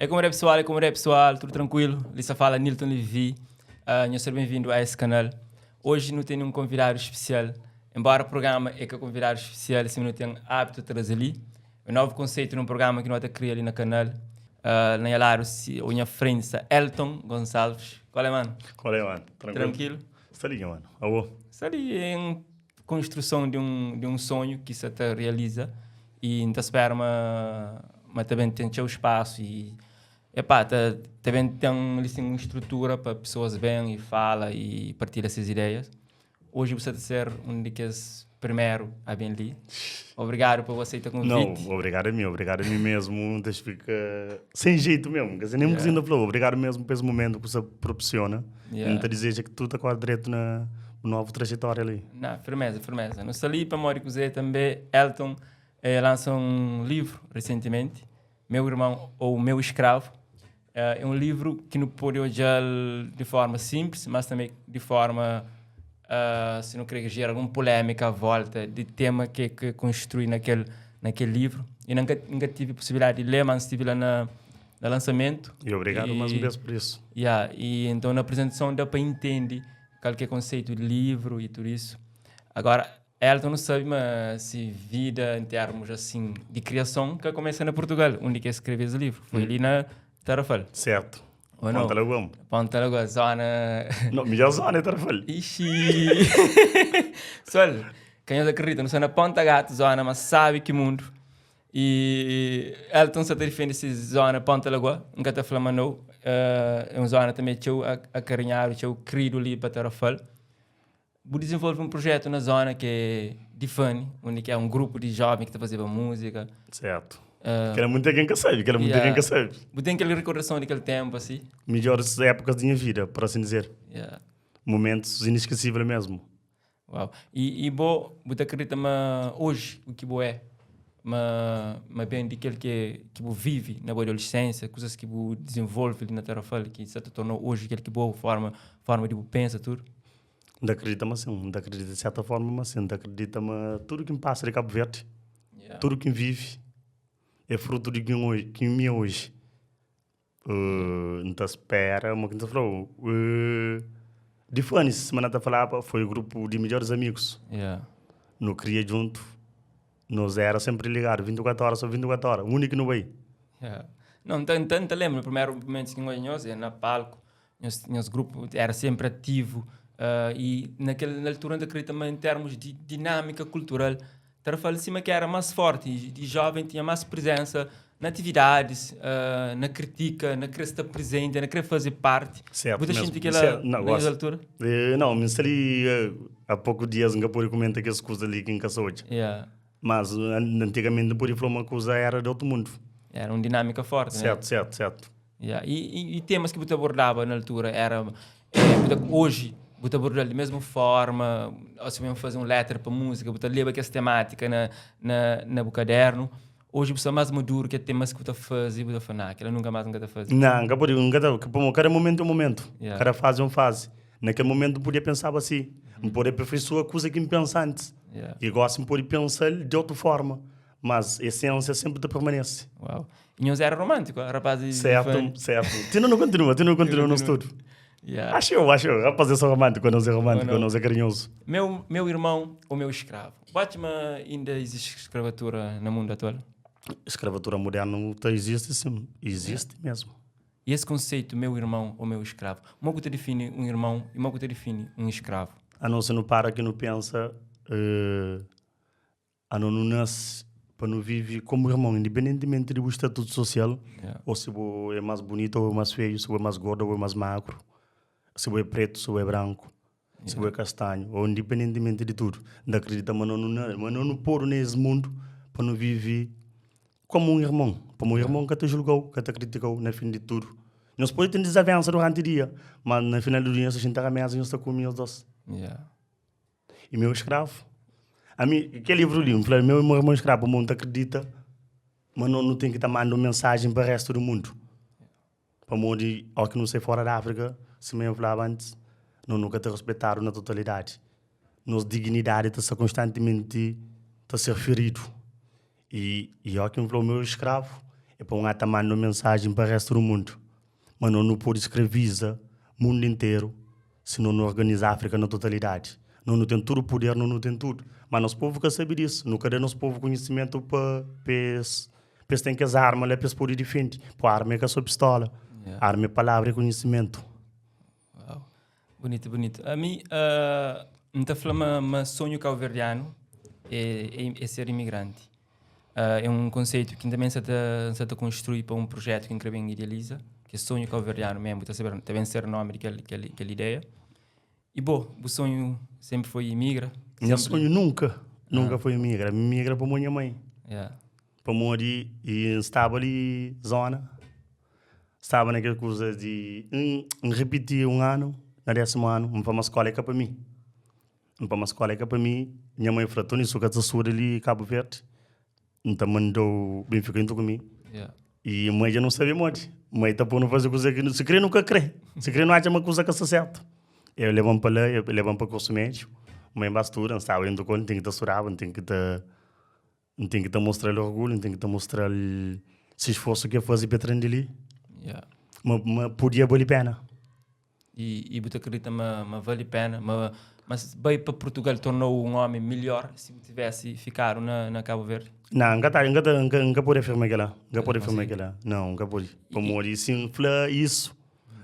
É como é pessoal, é como é pessoal, tudo tranquilo? Ali só fala Nilton Levi. Nhos ser bem-vindo a esse canal. Hoje não tem um convidado especial. Embora o programa é que é convidado especial, assim não tem hábito de trazer ali. É um novo conceito num programa que nós tá cria ali no canal. Na minha lado, se, ou minha frente está Elton Gonçalves. Qual é, mano? Qual é, mano? Tranquilo? Tranquilo? Está ali, mano. Alô? Está ali em construção de um sonho que se até realiza e então espera uma mas também tem seu espaço e epá, tá, também tem assim, uma estrutura para pessoas vêm e fala e partilha essas ideias. Hoje você está ser um daqueles primeiro a bem ali. Obrigado por você ter convite. Não, obrigado a mim mesmo. Deixa fica sem jeito mesmo, quer dizer, nem um yeah. falou. Obrigado mesmo por esse momento que você proporciona. Não te desejo que tudo acorda direito na nova trajetória ali. Não, firmeza, firmeza. No ali para Mori também, Elton lançou um livro recentemente, Meu Irmão ou Meu Escravo. É um livro que não pode olhar de forma simples, mas também de forma, se não querer gerar alguma polêmica à volta de tema que construí naquele livro. E nunca tive possibilidade de ler, mas estive lá no lançamento. E obrigado mais uma vez por isso. Yeah, e então na apresentação dá para entender qual que é o conceito de livro e tudo isso. Agora, Elton não sabe, mas se vida em termos assim de criação que começa na Portugal, onde que escreveu esse livro. Foi ali na Tarrafal. Certo. Ou não? Ponta Lagoa. Ponta Lagoa, zona. Não, melhor zona é Tarrafal. Ixi! Sol, quem acredita, não sei na Ponta Gato, zona, mas sabe que mundo. E Elton só defende essa zona Ponta Lagoa, nunca está falando, não. É uma zona também que eu acarinhado, que eu querido ali para Tarrafal. Vou desenvolver um projeto na zona que é Difane, onde que é um grupo de jovens que está fazendo música. Certo. Que era muito quem que sabe, que era muito quem que sabe. Tem aquela recordação daquele tempo, assim. Melhores épocas da minha vida, por assim dizer. Momentos inesquecíveis mesmo. Uau. E bo, você acredita mas hoje o que bo é, mas bem daquele que bo vive na boa adolescência, coisas que bo desenvolve ali na Tarrafal, que se tornou hoje aquele que boa forma de bo pensa tudo. Não acredita, mas sim, não acredita de certa forma, mas sim, não acredita, mas tudo que me passa de Cabo Verde, tudo que vive, é fruto de quem hoje, quem me é hoje. Não te espera, mas quem te falou, de fãs, semana tá falava, foi o grupo de melhores amigos. No cria junto, nós era sempre ligado, 24 horas sobre 24 horas, o único no meio. Yeah. Não, tanto lembro, no primeiro momento que nós na palco, nosso grupo era sempre ativo e na altura ainda acredito também em termos de dinâmica cultural, Tarrafal cima que era mais forte e jovem tinha mais presença na atividades, na crítica, na querer estar presente, na querer fazer parte. Certo Muita mesmo. gente que ela Certo. Não, na gosto. altura. Não, mas ali há poucos dias nunca pude comentar que as coisas ali que em casa hoje. Mas antigamente não podia falar uma coisa era de outro mundo. Era uma dinâmica forte, né? Certo. Yeah. E temas que você abordava na altura era hoje você abordar da mesma forma, ou se mesmo fazer um letra para música, você leva aquela temática na no caderno. Hoje você é mais maduro que temas que você faz e você fala, não, aquilo nunca mais nunca fazer. Não, nunca podia, nunca tá, porque cada momento é um momento. Yeah. Cada fase é uma fase. Naquele momento podia pensar assim, não podia aperfeiçoar a coisa que me pensa antes. E agora sim pode pensar de outra forma. Mas a essência sempre te permanece. Uau. E nós era romântico, rapaz. Certo. Tu não continua, tu não continua no estudo. Acho eu. Rapaz, eu sou romântico, não sou romântico, não? não sou carinhoso. Meu irmão ou meu escravo. Batman ainda existe escravatura no mundo atual? Escravatura moderna tá, existe sim, existe mesmo. E esse conceito, meu irmão ou meu escravo, como é que te define um irmão e como é que te define um escravo? A não ser não para que não pensa, a não nasce para não vive como irmão, independentemente do estatuto social, ou se você é mais bonito ou é mais feio, se você é mais gordo ou é mais magro, se você é preto, se você é branco, se você é castanho, ou independentemente de tudo. Não acredita, mas não pôr nesse mundo para não viver como um irmão. Como um irmão que te julgou, que te criticou, no fim de tudo. Nós podemos ter desavença durante o dia, mas no final do dia a gente está à mesa e nós está comendo os dois. E meu escravo. A mim, aquele livro ali, eu falei, meu irmão escravo, o mundo acredita, mas não tem que estar mandando mensagem para o resto do mundo. Para o mundo, ao que não sei fora da África, se me falava antes, não nunca te respeitaram na totalidade. Nossa dignidade está constantemente a ser ferido. E ao que me falou, meu escravo, É pa un ata manda un mensajen pa restu di mundu ma no nu pode skraviza mundu interu si no nu organiza Áfrika na totalidadi. No nu ten tudu puder, no nu ten tudu. Ma nos povu ka sabe disu. Nu ka da nos povu konhisimentu pa pa es pa es ten kes arma la pa es pode difende. Po arma é ka so pistola, arma é palavra e konhisimentu. Uau. Bonito, bonito. Ami N ta fla ma ma sonhu kauverdianu é é é ser imigranti. É un konseitu ki N tanbe N sa ta N sa ta konstrui pa un prujetu ki N kre ben idealiza, ki é sonhu kauverdianu mesmu, ta ser ta ben ser nomi di kel kel kel ideia. I bo, bu sonhu senpri foi imigra? Nha sonhu nunka, nunka foi imigra. Mi migra pamodi nha mãe. Yeah. Pamodi N staba li zona, staba na kel kuza di N ripiti un anu, na désimu anu, N fla ma skóla é ka pa mi. N fla ma skóla é ka pa mi. Nha mãe fla, Tony, su ka ta studa li Kabu Verdi, N ta manda-u ben fika djuntu ku mi. Yeah. I mãe dja nu sabe modi. Mãe ta pô-nu faze kuza ki si kre nu ka kre. Si kre nu atxa ma kuza ka sta sertu. El leba-m pa la, el leba-m pa kursu médiu. Mãe ba studa, N staba djuntu ku el, N ten ki ta studaba, N ten ki ta N ten ki ta mostra-l orgulhu, N ten ki ta mostra-l se sforsu ki el faze pa el tra-m di li. Yeah. Ma, ma podia bali pena. I, i bu ta kridita ma, ma vali pena? Ma, ma bai pa Portugal tornou un omi melhor si bu tivesse ficado na, na Cabo Verde? Não, nka ta, nka ta, nka, nka pode afirma kela. Nka pode afirma kela. Não, nka pode. Pamodi si N fla isso,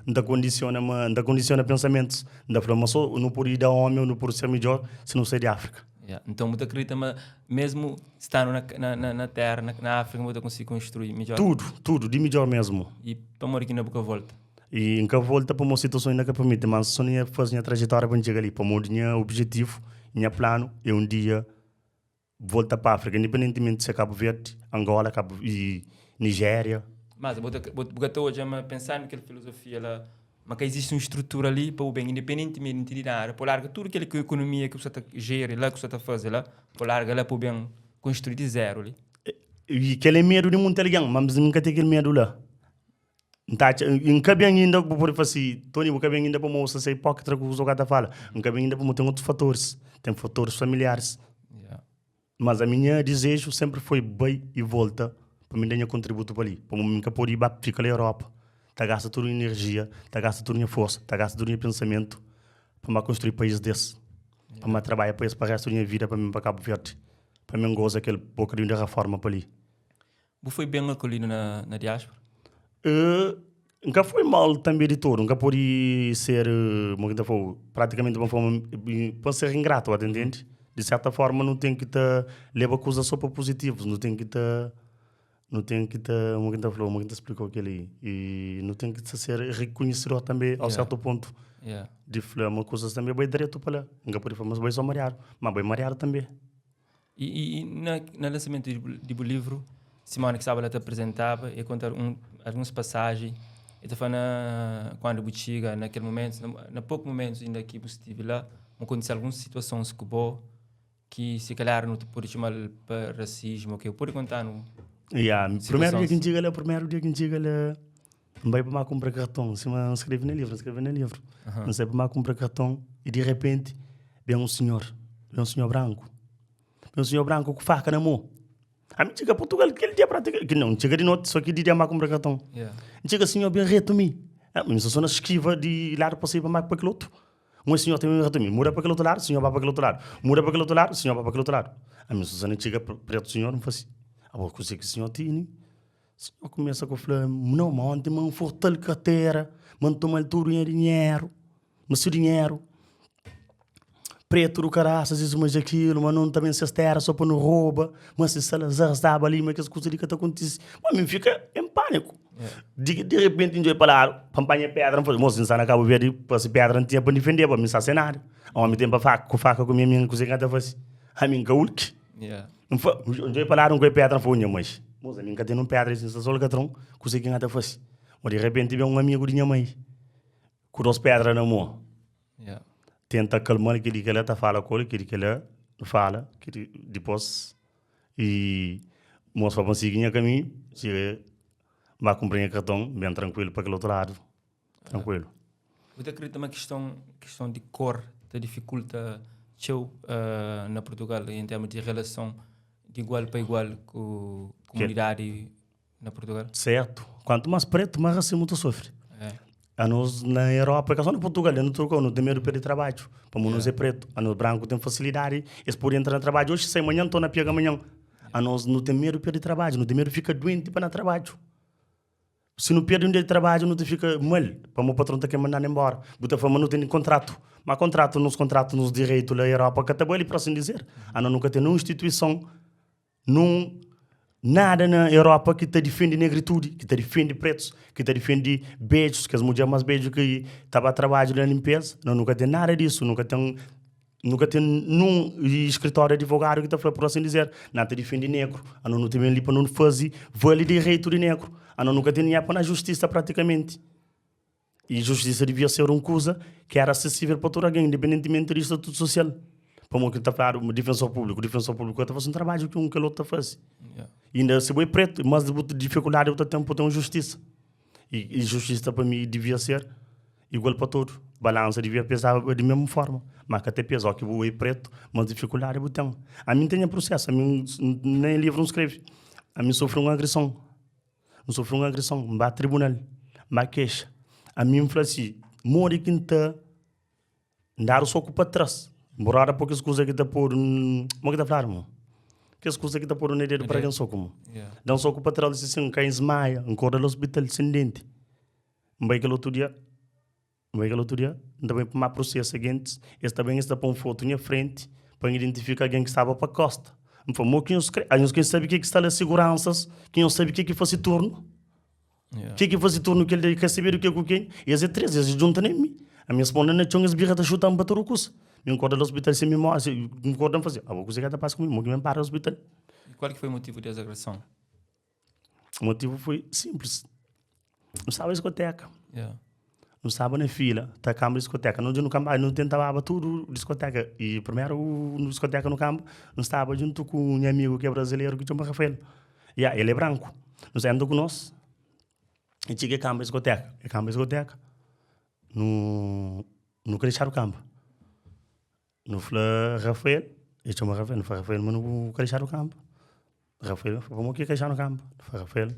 N ta kondisiona ma, N ta kondisiona pensamentus. N ta fla ma so nu pode da omi ou nu pode ser midjor si nu sai di Áfrika. Yeah. Então bu ta kridita ma mesmu stando na, na, na, na terra, na, na Áfrika, bu ta konsigi konstrui midjor? Tudo, tudo, di midjor mesmu. I pamodi ki inda bu ka volta? I N ka volta pamodi situason inda ka permiti, mas so nha faze nha trajetória pa N txiga li, pamodi nha objetivu, nha planu é un dia volta pa Áfrika, independentimenti si é Kabu Verdi, Angola, Kabu i Nigéria. Mas bu ta bu ka ta odja ma pensandu kel filozofia la, ma ka izisti un strutura li pa bu ben, independentimenti di nada, pa bu larga tudu kel ekonomia ki bu sa ta jeri la, ki bu sa ta faze la, pa bu larga la pa bu ben konstrui di zeru li. I kel é medu di munti algen, ma mi N ka ten kel medu la. N ta atxa, N ka ben inda bu pode fla si, Tony bu ka ben inda pamodi bu sta ser hipókrita ku kuza ku ka ta fala. N ka ben inda pamodi ten otus fatoris, ten fatoris familiaris. Mas ami nha dizeju senpri foi bai i volta pa mi da nha kontributu pa li, pamodi mi ka pode ba fika la Europa ta gasta tudu nha enerjia, ta gasta tudu nha forsa, ta gasta tudu nha pensamentu pa N ba konstrui país des, pa N ba trabadja pa es pa restu di nha vida pa mi pa Kabu Verdi, pa mi N goza kel bokadinhu di raforma pa li. Bu foi ben akolhidu na, na diáspora? Uh, N ka foi mal tanbe di todo. N ka pode ser, mo ki N ta fla-u, pratikamenti pa N fla pa N ser ingratu, ba ta intende? Di serta forma nu ten ki ta leba kuza so pa pozitivus, nu ten ki ta, nu ten ki ta, mo ki N ta fla-u, mo ki N ta splika-u kel-li, i nu ten ki ta ser rikonhisidor tanbe au sertu pontu di fla ma kuzas tanbe bai dretu pa la. N ka pode fla ma bai so mariadu, ma bai mariadu tanbe. I, i, i na, na lançamento di bu, di bu livru, Simone ki staba la ta apresentaba, e konta un, alguns pasaji, e ta fla na kuandu bu txiga na kel momentu, na, na poku momentus inda ki bu stivi la, ma kontise alguns situasons ku bo ki si kalhar nu ta pode txomal pa rasismu, ok, bu pode kontanu Ya, primeru dia ki N txiga la, primeru dia ki N txiga la, N bai pa mar kunpra karton, sima N skrebe na livru, N skrebe na livru. N sai pa mar kunpra karton i di repenti ben un sinhor, ben un sinhor branku, ben un sinhor branku ku faka na mo. Ami txiga Purtugal kel dia pratika, ki nau, N txiga di noti, so ki di dia N ba kunpra karton. N txiga sinhor ben retu mi, mi sta so na skiva di ladu pa sai pa mar pa kel otu. Un sinhor ta ben retu mi, muda pa kel otu ladu, sinhor ba pa kel otu ladu, muda pa kel otu ladu, sinhor ba pa kel otu ladu. Ami sta so na txiga pretu sinhor, N fla si, abo kuzê ki sinhor tene? Sinhor kumesa ku fla, Nau, ma onti ma N furta-l kartera, ma N toma-l tudu nha dinheru, ma se dinheru pretu du karasas, isu ma jakilu, ma nu ta ben ses tera so pa nu roba, ma si Salazar staba li, ma kes kusa li ka ta kontise. Ma mi N fika en pâniku. Di di repenti N djobe pa ladu, pa N panha pedra, N fla, Mosi, N sta na Kabu Verdi, pa si pedra N tinha pa N difendeba, mi N sta sen nada. Omi ten pa faka, ku faka ku mi, ami kuzê ki N ta fase? Ami N ka ulki. N fla, N djobe pa ladu, N koi pedra, N fla, Nha mai, moza, mi N ka ten un pedra si N sta sol katron, kuzê ki N ta fase? Ma di repenti ben un amigu di nha mai ku dos pedra na mo, tenta kalma-l, kel-li kel-la ta fala ku el, kel-li kel-la fala, kel-li dipôs i mos pa pa N sigi nha kaminhu, txiga N ba kunpra nha karton, ben trankuilu pa kel otu ladu, trankuilu. Bu ta kridita ma kiston kiston di kor ta difikulta txeu na Purtugal en termu di relason di igual pa igual ku komunidadi? Na Portugal. Certo. Quanto mais preto, mais racismo tu sofre. É. A nós na Europa, que só no Portugal, não trocou, não tem medo de perder trabalho. Para nós é preto, a nós branco tem facilidade, eles podem entrar no trabalho hoje, sai amanhã, estou na piaga amanhã. A nós não tem medo de perder trabalho, não tem medo de ficar doente para não trabalho. Se não perde um dia de trabalho, não te fica mal. Para o meu patrão ter que mandar embora. Bota fama não tem contrato. Mas contrato, nos contratos, nos direitos na Europa, que até ali, por assim dizer. A nós nunca tem nenhuma instituição, num, nada na Europa que te defende negritude, que te defende pretos, que te defende beijos, que as mulheres mais beijos que estava a trabalho na limpeza. Não, nunca tem nada disso, nunca tem nunca tem num escritório de advogado que te fala, por assim dizer, não te defende negro, a não tem ali para não fazer vale direito de negro, a não nunca tem nem para na justiça praticamente. E justiça devia ser uma coisa que era acessível para todo alguém, independentemente do estatuto social. Para o que está a falar, o defensor público, o defensor público está fazendo um trabalho que um que o outro está fazendo. Yeah. E ainda se é preto, mas de dificuldade eu tenho para ter uma justiça. E, e justiça para mim devia ser igual para todo. Balança devia pesar da mesma forma. Mas que até pesa, que o é preto, mas dificuldade eu tenho. A mim tem processo, a mim nem livro não escreve. A mim sofre uma agressão. Não sofre uma agressão, vai tribunal, vai queixa. A mim fala assim, more que tá dar o soco para trás. Morada porque as coisas que tá por, como é que tá falando, irmão? Que as coisas que tá por no dedo para quem soco, mano. Dá um soco para trás, disse assim, cai esmaia, acorda no hospital sem dente. Vai aquele outro dia, vai aquele outro dia, também para o processo seguinte, esse também está para um foto na frente, para identificar alguém que estava para a costa. Me falou, quem eu quem sabe que que está lá seguranças, quem eu sabe que que fosse turno. Yeah. Que que fosse turno que ele quer saber o que com quem? E as três, eles juntam em mim. A minha esposa não tinha as birras chutando para o curso. Me acorda no hospital sem me morre, me acorda fazer. Ah, vou conseguir passar comigo, me para o hospital. E qual que foi o motivo dessa agressão? O motivo foi simples. Não estava discoteca. Yeah. Não estava na fila, tá câmara discoteca. Não no campo, não tentava tudo discoteca. E primeiro no discoteca no campo, não estava junto com um amigo que é brasileiro que chama Rafael. Yeah, ele é branco. Nós entra com nós. E tinha câmara discoteca. E câmara discoteca. No no deixar o campo. No fala Rafael, ele chama Rafael, não foi Rafael, mas não deixar o campo. Rafael, vamos aqui deixar no campo. Foi Rafael,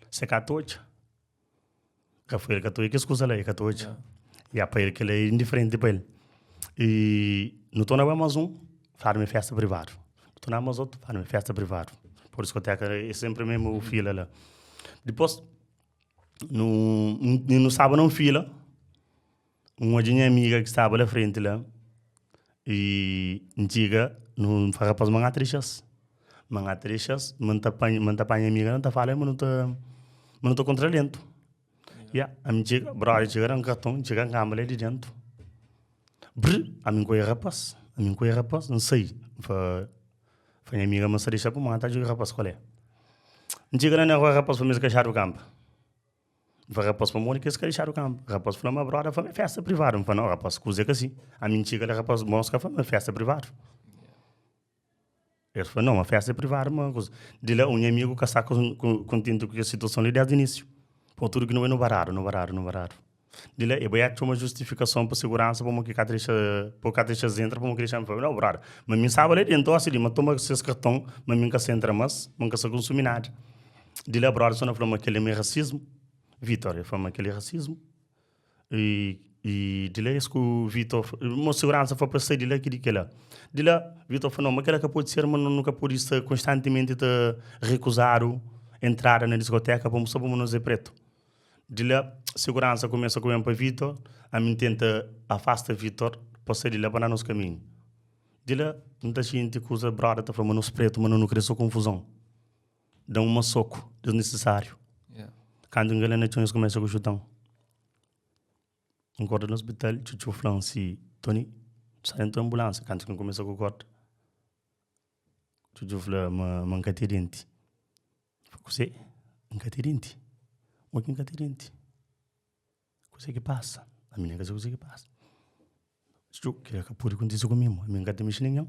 você catou Rafael catou que escusa lá, catou. Yeah. E para ele que ele é indiferente para ele. E no estou na Amazon, faz festa privada. Estou na Amazon, faz festa privada. Por discoteca é sempre mesmo o fila lá. Depois, no, no sábado não fila, uma minha amiga que estava lá frente lá, e antiga, não faz rapaz manga trechas. Manga trechas, manda para minha amiga, não tá falando, mas não tá, mas não tô contra lento. Yeah, a minha chega, brother, chega um cartão, chega em câmara de dentro. Brr, a mim coi rapaz, a mim coi rapaz, não sei. Foi, foi minha amiga, mas deixa para matar, digo rapaz, qual é? Chega na rua, rapaz, foi mesmo queixar o campo. Foi rapaz para morrer que esse queixar o campo. Rapaz falou, mas brother, foi festa privada. Não foi não, rapaz, coisa que assim. A mim chega, rapaz, mosca, foi uma festa privada. Ele falou, não, uma festa privada, uma coisa. De lá, um amigo que está contente com a situação ali desde o início. Pô, tudo que não é no bararo, no bararo, no bararo. De lá, eu vou uma justificação para segurança, para que cá deixa, para cá deixa entra, para que deixa, não, bararo. Mas mim sabe ali dentro, assim, mas toma esse cartão, mas mim que entra, mas nunca se consome nada. De lá, brother, só não falou aquele é racismo. Vitor, ele falou aquele é racismo. E e de lá, que o Vitor, uma segurança foi para sair de lá, que de lá. De lá, Vitor falou, não, mas aquela que pode ser, mas nunca pode estar constantemente te recusar o entrar na discoteca para só para não ser preto. De lá, segurança começa a comer para Vitor, a mim tenta afasta Vitor para sair de lá para nosso caminho. De lá, muita gente que usa brother, tá falando, mas preto, mas não cresceu confusão. Dá um soco desnecessário. Yeah. Quando um galera na começa com chutão. Acorda no hospital, chuchu falando assim, Tony, sai da ambulância. Quando começa com o corte, chuchu falou, mas nunca tem dente. Falei, você, nunca tem dente. O que nunca tem dente? O que passa? A minha casa, o que passa? Chuchu, que pode acontecer comigo? A minha nunca tem mexido ninguém.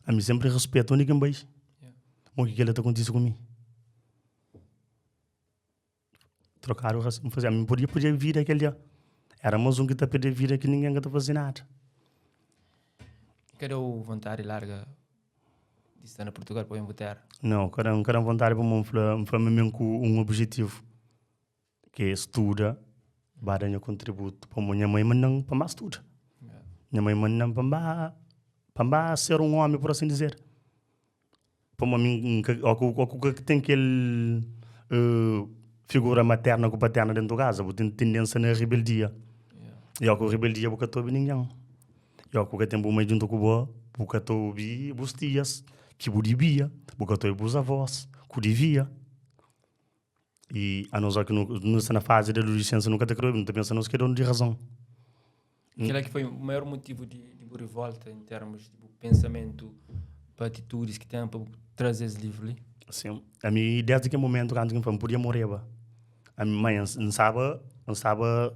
A mim sempre respeito ninguém beijo. O que que ela está acontecendo comigo? Trocar o racismo, fazer. A mim podia podia vir aquele dia. Era mais um que está perder vida que ninguém está fazendo nada. Que deu vontade larga di sta na Portugal pa ben bu tera? Nau, ka da-m, ka da-m vontadi pamodi N fla, N fla ma mi ku un objetivu, ki é studa, ba da nha kontributu, pamodi nha mãe manda-m pa N ba studa. Nha mãe manda-m pa N ba, pa N ba ser un omi, por asin dizer. Pamodi mi N ka, ó ku ka ten kel figura materna ku paterna dentu kaza, bu ten tendénsia na rebeldia. I ó ku rebeldia bu ka ta obi ningen. I ó ku ka ten bu mai djuntu ku bo, bu ka ta obi bus tias ki bu dibia, bu ka ta obi bus avós ku divia. I anos ó ki nu sta na fazi di adulisensia nu ka ta kre obi, nu ta pensa nos ki é donu di razon. Kila ki foi o maior motivu di, di bu rivolta em termos di bu pensamentu pa atitudis ki ten pa bu traze es livru li? Sim, ami desdi kel momentu kantu ki N fla N podia moreba, ami mãe N staba N staba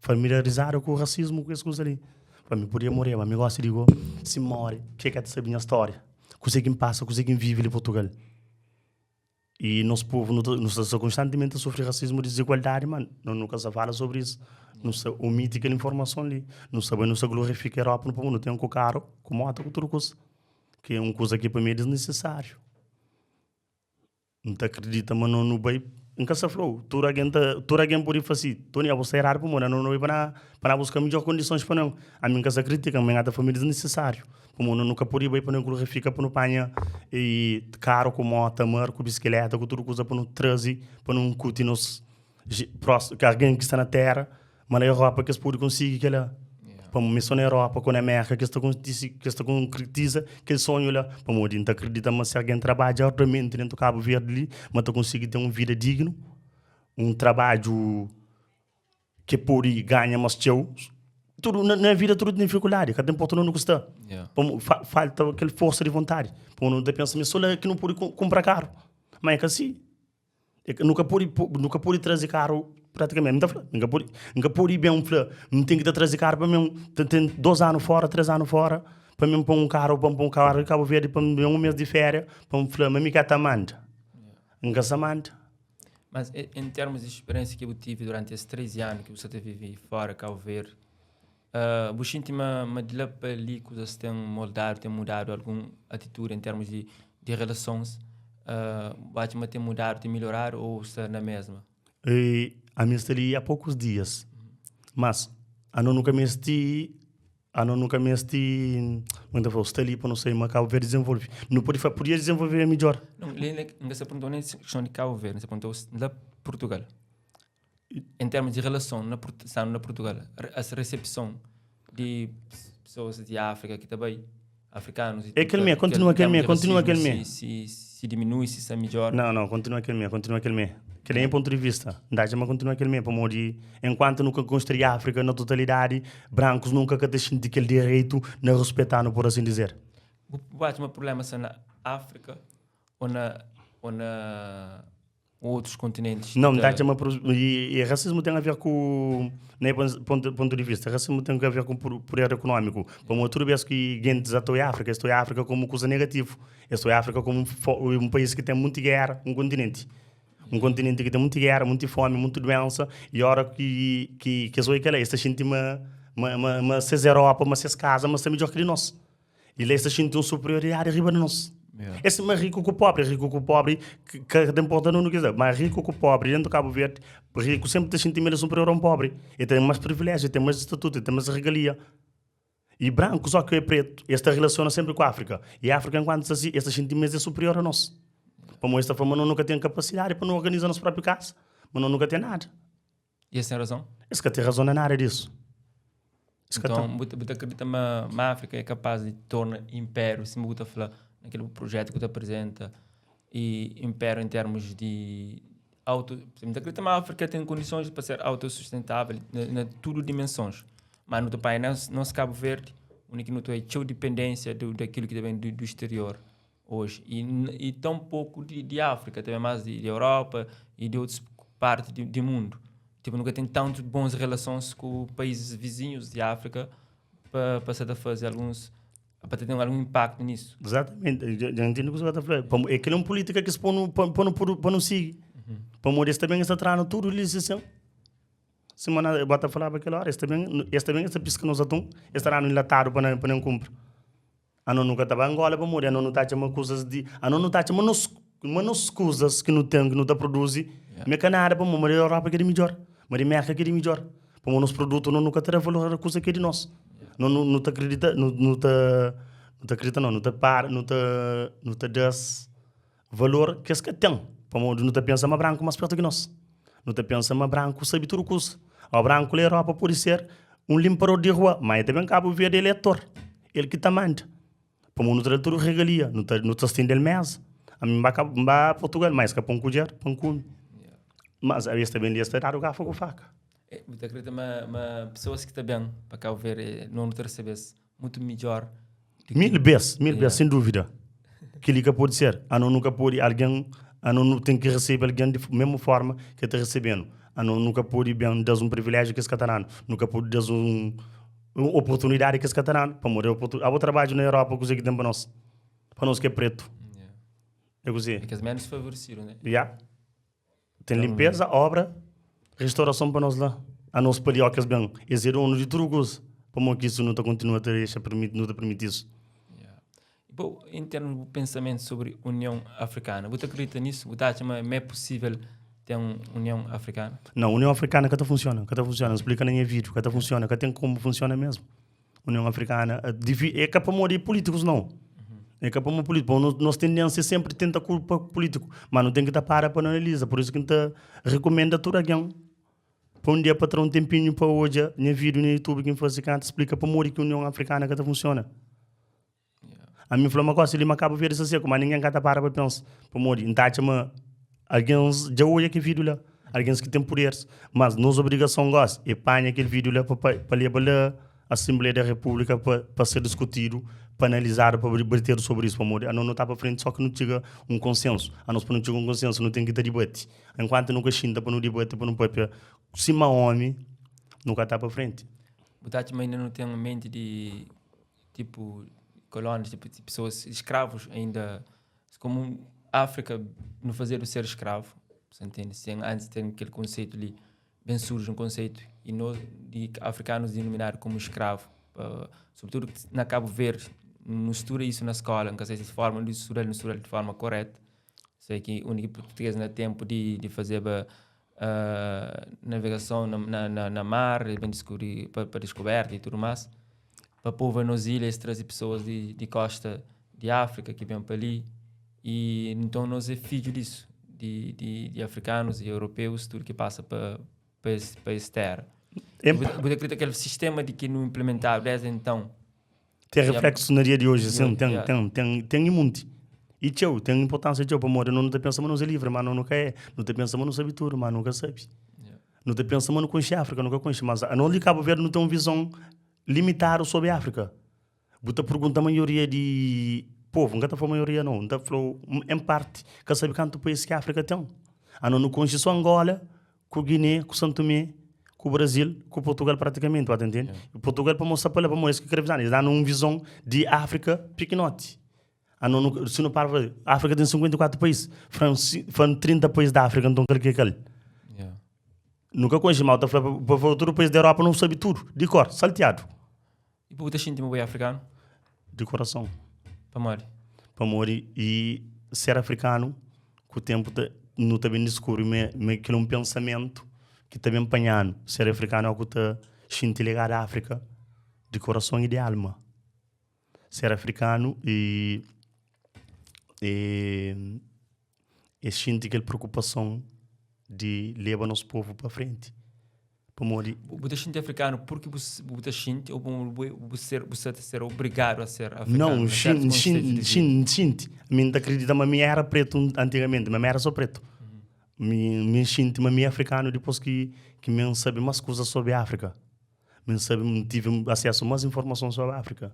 familiarizadu ku rasismu ku es kuza li, fla mi podia moreba, mi gosi di go si N more ke ka ta sabi nha stória, kuzê ki N pasa, kuzê ki N vivi li Portugal. E nos povo nu ta nu sta konstantemente ta sufri rasismu, desigualdadi, ma no nu ka sa fala sobri isso. Nu sta omiti kel informason li. Nu sta bai nu sta glorifika Europa no pamodi nu ten ku karu, ku mota, ku tudu kusa. Ki é un kusa ki pa mi é desnecessário. N ta akredita ma no nu bai, N ka sa fla-u, tudu algen ta tudu algen pode fla si, Tony abo sta eradu pamodi no nu bai pa na pa na buska midjor kondisons pa no. Ami N ka sa kritika, ma N ta fla ma é desnecessário. Pamodi nu ka pode bai pa nu glorifika pa nu panha karu ku mota, mar ku bisikileta ku tudu kuza pa nu traze pa nu nkuti nos prósimu ki algen ki sta na tera ma na Europa ki es pode konsigi kela. Pamodi mi so na Europa ku na Merka ki es ta kontise ki es ta konkretiza kel sonhu la. Pamodi N ta kridita ma si algen trabadja arduamenti dentu Kabu Verdi li ma ta konsigi ten un vida dignu, un trabadju Ke pode ganha mas txeu. Tudu na, na vida tudu ten difikuldadi, ka ta inporta na undi ku sta. Yeah. Pamo, fa, falta kel forsa di vontadi. Pamo nu ta pensa ma é so la ki nu pode kunpra karu. Ma é ka si. É ka, nu ka pode, nu ka pode traze karu pratikamenti. N ta fla, N ka pode, N ka pode ben fla, N ten ki ta traze karu pa mi, N ten dos anu fora, tres anu fora, pa mi poi un karu, pa N poi un karu di Kabu Verdi, pa N ben un mes di feria, pa N fla ma mi ka ta manda. N ka sa manda. Mas em termos di speriensia ki bu tive duranti es 13 anu ki bu sta ta vive fora Cabo Verde, uh, bu xinti ma, ma di la pa li kuzas ten moldadu, ten mudadu algun atitudi em termos di, di relasons? Uh, bu atxa ma ten mudadu, ten melhoradu ou sta na mesma? E, ami sta li há poucos dias, mas ano nunca mesti Ano nu ka meste, como ta fla, sta li pa nu sai ma Cabo Verde desenvolve. Nu pode fla, podia desenvolver midjor. Não, li N ka sta perguntou nem questão de Cabo Verde, N sta perguntou la Portugal. Em termos de relação na, estando na Portugal, a recepção de pessoas de África que ta bai, africanos e É kel mé, continua kel mé, continua kel mé. Se, se, se diminui, se sta midjor. Não, não, continua kel mé, continua kel mé. Kel é nha pontu di vista. N ta atxa ma continua kel mé, pamodi enkuantu nu ka konstrui Áfrika na totalidadi, brankus nunka ka ta xinti kel direitu na ruspeta-nu, por asin dizer. Bu, bu atxa ma problema sta na Áfrika ou na, ou na otus kontinentis? Não, N ta atxa ma e, e rasismu ten a ver ku, na nha pontu, pontu di vista, rasismu ten a ver ku puder ekonómiku. Pamodi tudu bes ki gentis ta oia Áfrika, es ta oia Áfrika komu kuza negativu. Es ta oia Áfrika komu un país ki ten munti géra, un kontinenti. Un kontinenti ki ten munti géra, munti fomi, munti duensa, i ora ki ki ki es oia kel-la, es ta xinti ma ma ma ma ses Europa, ma ses kaza, ma sta midjor ki di nos. I la es ta xinti un superioridadi riba di nos. É sima riku ku pobri, riku ku pobri ka ta inporta na undi ki es sta, ma riku ku pobri dentu Kabu Verdi, riku senpri ta xinti ma el é superior a un pobri. El ten más priviléjiu, el ten más statutu, el ten más regalia. I branku só ki é pretu, es ta relasiona senpri ku Áfrika. I Áfrika enkuantu sta si, es ta xinti ma es é superior a nos. Pamodi es ta fla ma nos nu ka ten kapasidadi pa nu organiza nos própi kasa, ma nos nu ka ten nada. I es ten razon? Es ka ten razon na nada disu. Es ka ten. Nton, bu ta kridita ma ma Áfrika é kapaz di torna inpériu, sima bu ta fla na kel projetu ki bu ta aprizenta, i inpériu en termus di auto, bu ta kridita ma Áfrika ten kondisons pa ser autosustentável na, na tudu dimensons. Ma nu ta panha nos, nos Kabu Verdi, undi ki nu ta txeu dipendênsia do, daquilo ki ta ben do, do exterior hoje. E, e tão pouco de, de África, também mais de, de Europa e de outras partes de, de mundo. Tipo, nunca tem tanto bons relações com países vizinhos de África para pa ta fazer alguns para ter algum impacto nisso. Exatamente, já entendo o que você está falando. É que é uma política que se põe no, põe no, põe no siga. Pamodi es também está trando tudo ali assim. Sima na bo ta falaba kel ora, es ta ben, es ta ben, es ta piska nos atum, es ta danu enlatadu pa pa nen kunpra. Ano nu ka ta ba Angola pamodi ano nu ta atxa ma kuzas di ano nu ta atxa ma nos ma nos kuzas ki nu ten ki nu ta produzi ma é ka nada pamodi ma di Europa ki é di midjor ma di Merka ki é di midjor pamodi nos produtu no nu ka ta da valor a kuza ki é di nos no nu ta kridita nu nu ta nu ta kridita no nu ta para nu ta nu ta da-s valor ki es ka ten pamodi nu ta pensa ma branku más pertu ki nos nu ta pensa ma branku sabe tudu kuza ó branku la Europa pode ser un limpador di rua ma el ta ben Kabu Verdi el é ator el ki ta manda pamodi nu ta da-l tudu regalia nu ta nu ta stende-l mesa ami N ba Kabu N ba Portugal ma es ka pô-m kudjer pa N kume mas es ta ben li es ta dadu garfu ku faka. Bu ta kridita ma ma pesoas ki ta ben pa Kabu Verdi no nu ta resebe-s mutu midjor di ki. Mil bes, mil bes, sen duvida. Kel-li ka pode ser. Anos nu ka pode algen, anos nu ten ki resebe algen di mesmu forma ki el ta resebe-nu. Anos nu ka pode ben da-s un priviléjiu ki es ka ta da-nu. Nu ka pode da-s un oportunidadi ki es ka ta da-nu. Pamodi abo trabadju na Europa kuzê ki ten pa nos? Pa nos ki é pretu. É kuzê? É kes ménus favoresidu, né? Ya. Ten limpeza, obra, restaurason pa nos la. Anos pa li óki es ben, es é donu di tudu kuza. Pamodi ki isu nu ta kontinua ta dexa permiti, nu ta permiti isu? Yeah. Bo, en termus di bu pensamentu sobri Union Afrikana, bu ta kridita nisu? Bu ta atxa ma ma é pusível ten un Union Afrikana? Nau, Union Afrikana ka ta funsiona, ka ta funsiona. N splika na nha vídiu, ka ta funsiona, ka ten komu funsiona mesmu. Union Afrikana divi é ka pamodi pulítikus nau. É ka pamodi pulítiku. Pamodi nos tendênsia é senpri tenta kulpa pulítiku. Ma nu ten ki ta para pa nu analiza. Pur isu ki N ta rekumenda tudu algen pa un dia pa tra un tenpinhu pa odja nha vídiu na YouTube ki N faze kantu splika pamodi ki Union Afrikana ka ta funsiona. Ami N fla ma gosi li ma Kabu Verdi sta seku, ma ningen ka ta para pa pensa. Pamodi N ta atxa ma algens dja odja kel vídiu la, algens ki ten puderis. Mas nos obrigason gosi é panha kel vídiu la pa pa leba la Asenbleia da Repúblika pa pa ser diskutidu, pa analizadu, pa dibatedu sobri isu. Pamodi anos no ta pa frenti so ki nu txiga un konsensu. Anos pa nu txiga un konsensu nu ten ki ta dibati. Enkuantu nu ka xinta pa nu dibati, pa nu papia sima omi, nu ka ta pa frenti. Bu ta atxa ma inda nu ten menti di tipo colónias, tipo pessoas escravos ainda, como África não fazer o ser escravo, você entende? Sem antes ter aquele conceito ali, bem surge um conceito e nós de africanos denominado como escravo, uh, sobretudo na Cabo Verde, não estuda isso na escola, não sei se forma de estudar, não estuda de forma correta. Sei que o único português na tempo de, de fazer uh, navegação na, na, na, na mar, bem descobrir, para, para descoberta e tudo mais. Pa povoa nos ilha es traze pesoas di, di kosta di Áfrika ki ben pa li i nton nos é fidju disu, di, di, di afrikanus i europeus tudu ki pasa pa, pa es, pa es téra. Em- Bu, bu ta kridita kel sistema di ki nu inplimentadu desdi enton Ten reflexu na dia di oji, sin, ten, Yeah. ten, ten, ten i munti. I txeu, ten inportansia txeu, pamodi no nu ta pensa ma nos é livri, ma no nu ka é. Nu ta pensa ma nu sabe tudu, ma nu ka sabe. Yeah. Nu ta pensa ma nu konxe Áfrika, nu ka konxe. Mas anos li Kabu Verdi nu ten un vizon limitadu sobri Áfrika. Bu ta pergunta maioria di povu, N ka ta fla maioria nau, N ta fla-u en parti, ka sabe kantu país ki Áfrika ten. Anos nu konxe so Angola, ku Guiné, ku São Tomé, ku Brasil, ku Portugal pratikamenti, ba ta ntende? Portugal pamodi sta pa la, pamodi es ki krê vizanu, es da-nu un vizon di Áfrika pikinoti. Anos nu, si nu para pa Áfrika ten 54 país, fla-m fla-m 30 país di Áfrika, nton kal ki é kal? Nu ka konxe, ma bu ta fla pa pa tudu país di Europa nu sabe tudu, di kor, saltiadu. I bu ta xinti ma bu é afrikanu? Di korason. Pamodi? Pamodi i ser afrikanu ku tenpu ta nu ta ben diskubri ma ma kel é un pensamentu ki ta ben panha-nu. Ser afrikanu é algu ku ta xinti ligadu a Afrika di korason i di alma. Ser afrikanu i e Es xinti kel preokupason di leba nos povu pa frenti. Pamodi. Bu ta xinti afrikanu purki bu bu ta xinti ô bu bu ser bu sa ta ser obrigadu a ser afrikanu? Nau, N xinti, N xinti. Mi N ta kridita ma mi éra pretu antigamenti, ma mi éra sô pretu. Mi mi N xinti ma mi é afrikanu dipôs ki ki mi N sabe más kuzas sobri Áfrika. Mi N sabe, N tive asesu más informason sobri Áfrika.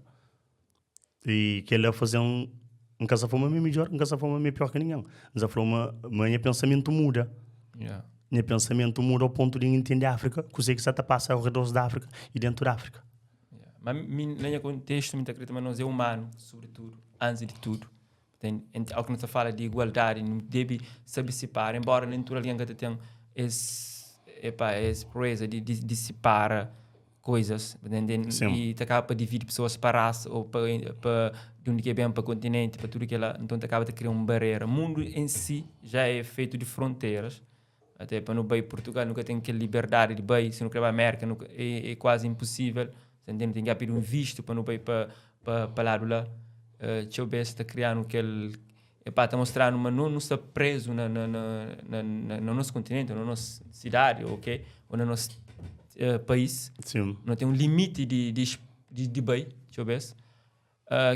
I kel-la faze-m, N ka sa fla ma mi é midjór, N ka sa fla ma mi é piór ki ningen. N sa fla ma ma nha pensamentu muda. Nha pensamentu muda ao pontu di N intende Áfrika, kuzê ki sa ta pasa ao redor di Áfrika i déntu di Áfrika. Ma mi, na nha kontestu, mi ta kridita ma nos é umanu, sobritudu, antis di tudu. Ten, ao ki nu ta fala di igualdadi, nu debe sabe sipara, enbóra nen tudu algen ka ta ten es, epa, es proeza di, di, di sipara. coisas, Sim. E ta acaba pa dividi pessoas pa raça ou pa, pa de onde que vem, pa continente, pa tudo que lá. Então ta acaba ta cria uma barreira. O mundo em si já é feito de fronteiras. Até para no bem Portugal nunca tem aquela liberdade de bem, se não quer para América nunca, é, é quase impossível. Você entende? Tem que pedir um visto para não bem para para para lado lá. Deixa eu ver se está criando aquele Epá, tá mostrando, mas não, não está preso na, na, na, na, na, no nosso continente, ou na nossa cidade, ok? Ou no nosso país. Sim. Não tem um limite de, de, de, de bem, deixa eu ver.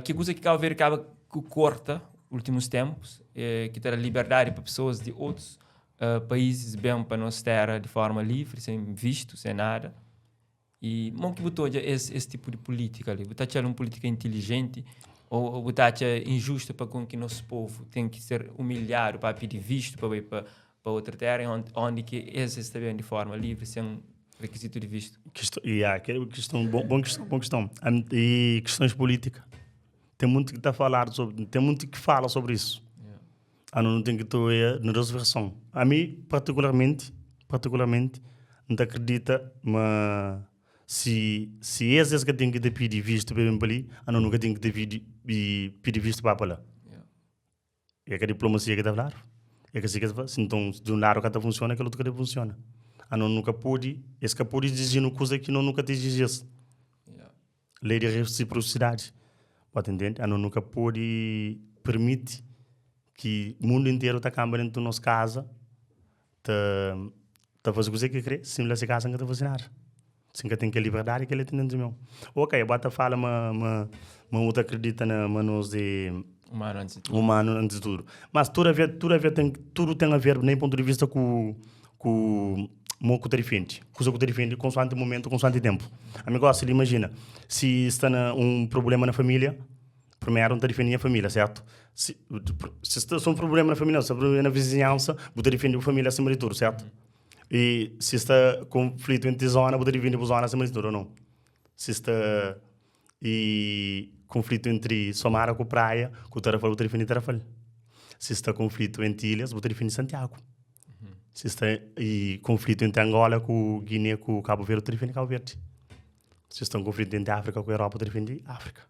Que coisa que Cabo Verde acaba que corta últimos tempos, que terá liberdade para pessoas de outros países bem para nossa terra de forma livre, sem visto, sem nada. E mo que botou esse, esse tipo de política ali? Botar uma política inteligente ou, ou botar injusta para com que nosso povo tem que ser humilhado para pedir visto para ir para, para outra terra, onde, onde que esses está bem de forma livre, sem requisito de visto? Questão, yeah, questão, bom, bom questão, bom questão. E questões políticas. Tem muito que está a falar sobre, tem muito que fala sobre isso. Yeah. Ah, não, não tem que ter na versão. A mim, particularmente, particularmente, não te acredita, mas se se esses que tem que te pedir visto para vir ali, ah, não, nunca tem que te pedir, pedir visto para lá. Yeah. É que a diplomacia que está a falar. É que assim que se então, de um lado que está funciona, aquele outro que funciona. Ah, não, nunca pode, esse que pode exigir uma coisa que não nunca te exigisse. Yeah. Lei de reciprocidade. Pode entender? A não nunca pode permite que o mundo inteiro está cá dentro da nossa casa, tá tá fazer coisa que quer, se não se casa não tá fazendo nada. Se que tem que liberdade que ele tem dentro meu. Ok, bota fala ma ma ma outra acredita na manos de Humano antes de tudo. Humano antes de tudo. Mas tudo a ver, tudo a ver tem tudo tem a ver nem ponto de vista com com mo que defende. Coisa que defende consoante momento, consoante tempo. Amigo, se imagina, se está na, um problema na família, primeiro não está defendendo a família, certo? Se, se está um problema na família, se está um problema na vizinhança, você defende a família acima de tudo, certo? E se está conflito entre zona, você defende a zona acima de tudo, ou não? Se está e conflito entre Somara com Praia, com o Tarrafal, você defende Tarrafal. Se está conflito entre ilhas, você defende Santiago. Se está e conflito entre Angola com Guiné com Cabo Verde, você defende Cabo Verde. Se está um conflito entre África com Europa, você defende África.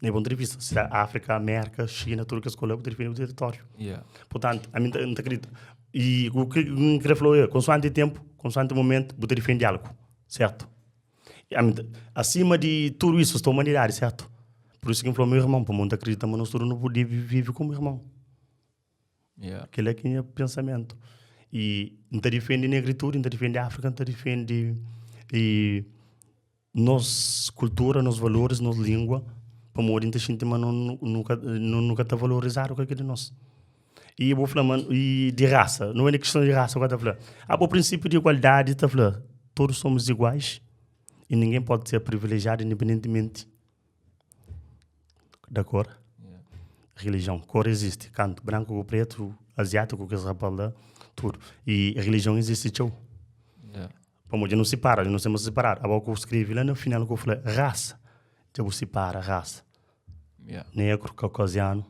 Nem ponto de vista. Se é África, América, China, tudo que escolheu, você defende o território. Yeah. Portanto, a mim não acredito. E o que o que falou é, consoante tempo, consoante momento, você defende algo, certo? E a mim, acima de tudo isso, estou humanidade, certo? Por isso que ele falou, meu irmão, para mundo acredita, mas nós todos não podemos viver como irmão. Yeah. Aquele é que é o pensamento. E não te defende negritude, não te defende África, não te defende e nossa cultura, nossos valores, nossa língua, para morrer, não te mas não nunca nunca te valorizar o que é de nós. E eu vou falar, mano, e de raça, não é nem questão de raça, eu vou falar. Ah, o princípio de igualdade, tá falando, todos somos iguais e ninguém pode ser privilegiado independentemente da cor. Yeah. Religião, cor existe, canto branco com preto, asiático com esse rapaz lá, tudo. E religião existe, tchau. Yeah. Vamos, não separa, não temos separar. Agora que eu escrevi lá no final que eu falei, raça. Já separa raça. Yeah. Negro, caucasiano,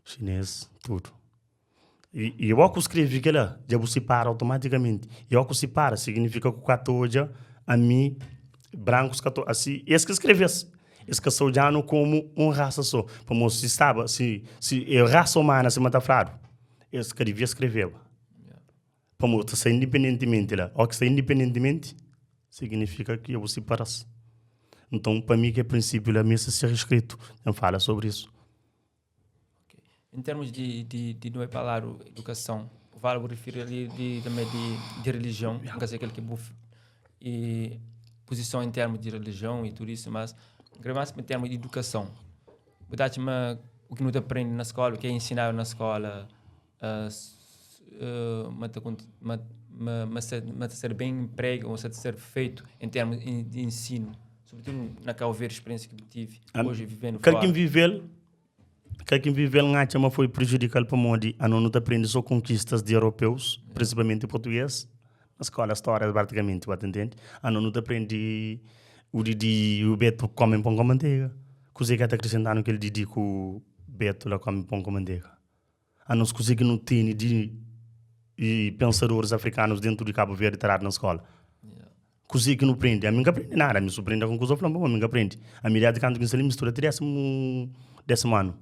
chinês, tudo. E, e eu que escrevi que lá, já separa automaticamente. E eu que separa significa que o 14 a mim, brancos, 14, assim, esse que escrevesse. Esse que sou já como um raça só. Como se estava, se, se é raça humana se mata frado, esse que devia escrever. Yeah. Como se independentemente lá, ou que se independentemente, significa que eu vou separar. Então, para mim, que é princípio da missa ser escrito, não fala sobre isso. Em termos de, de, de não é falar educação, o Vale refere ali de, também de, de religião, não quer dizer aquele que buf, e posição em termos de religião e tudo isso, mas mais em termos de educação. Botar uma o que não te aprende na escola, o que é ensinado na escola, ma, ma, ma, ser, ma ser bem emprego ou ser feito em termos de ensino, sobretudo na Cabo Verde, experiência que tive hoje vivendo Quer fora. quem viveu, quer quem viveu em mas foi prejudicado para onde a não aprende só conquistas de europeus, principalmente português. Na escola, história praticamente, você entende? A não aprende o Didi e o Beto comem pão com manteiga. Coisa que está acrescentando aquele Didi com o Beto lá come pão com manteiga. A não se que não tem de e pensadores africanos dentro de Cabo Verde estar na escola. Yeah. Kuzê ki nu prende? Ami N ka prende nada. Ami so prende algun kuza fla-m pa bo, ami N ka prende. Ami désdi kantu ki N sta li, mi studa ti désimu, désimu anu.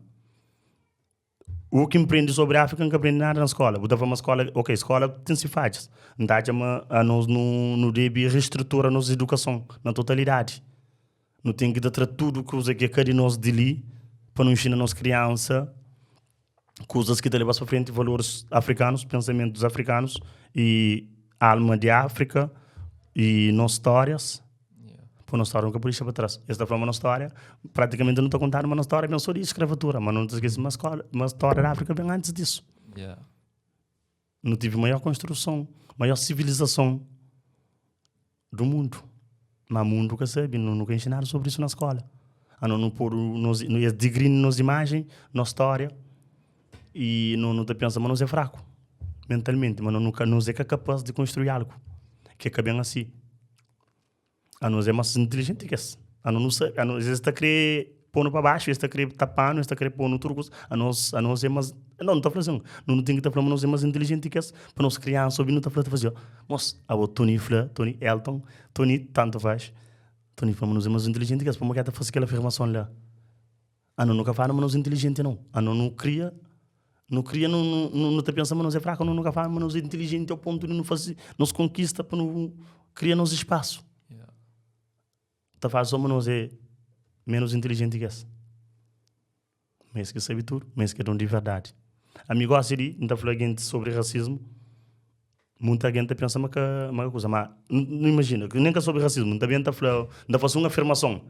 U ki N prende sobri Áfrika, N ka prende nada na skóla. Bu ta fla ma skóla, ok, skóla ten si fadjas. N ta atxa ma anos nu, nu debe restrutura nos idukason na totalidadi. Nu ten ki ta tra tudu kuza ki é ka di nos di li pa nu inxina nos kriansa kuzas ki ta leba-s pa frenti, valoris afrikanus, pensamentus afrikanus y alma di Áfrika y nos stórias. Pa nos stória nu ka pode dexa pa tras. Es ta fla ma nos stória, pratikamenti nu ta kontadu ma nos stória ben so di skravatura, ma nu ta skese ma skóla, ma stória di Áfrika ben antis disu. Nu tive maior konstruson, maior sivilizason do mundu. Ma mundu ka sabe, nu nu ka ensinadu sobri isu na skola. Ano nu podu nos, es digrini nos imajen, nos stória, y nu nu ta pensa ma nos é fraku mentalmenti, ma nu ka nos é ka kapas di konstrui algu, ki é ka ben asi. Anos é más intilijenti ki es. Anos nu sabe, anos, es ta kre pô-nu pa baxu, es ta kre tapa-nu, es ta kre pô-nu tudu kuza. Anos, anos é más, não, nu ta fla asin, nu nu ten ki ta fla ma nos é más intilijenti ki es, pa nos kriansa obi nu ta fla, ta fla asin, mos, abo Tony fla, Tony Elton, Tony tantu faz, Tony fla ma nos é más intilijenti ki es, pamodi ki el ta fase kel afirmason la? Anos nu ka fla ma nos é intilijenti nau, anos nu kria, nu kria nu nu nu ta pensa ma nos é fraku, anos nu ka fla ma nos é intilijenti ao pontu di nu fase nos konkista pa nu kria nos spasu. Ta fla so ma nos é menus intilijenti ki es. Ma es ki sabe tudu, ma es ki é donu di verdadi. Ami gosi di, N ta fla gentis sobri rasismu, munta algen ta pensa ma ka ma ka kuza, ma nu imajina, nen ka sobri rasismu, N ta ben ta fla, N ta fase un afirmason.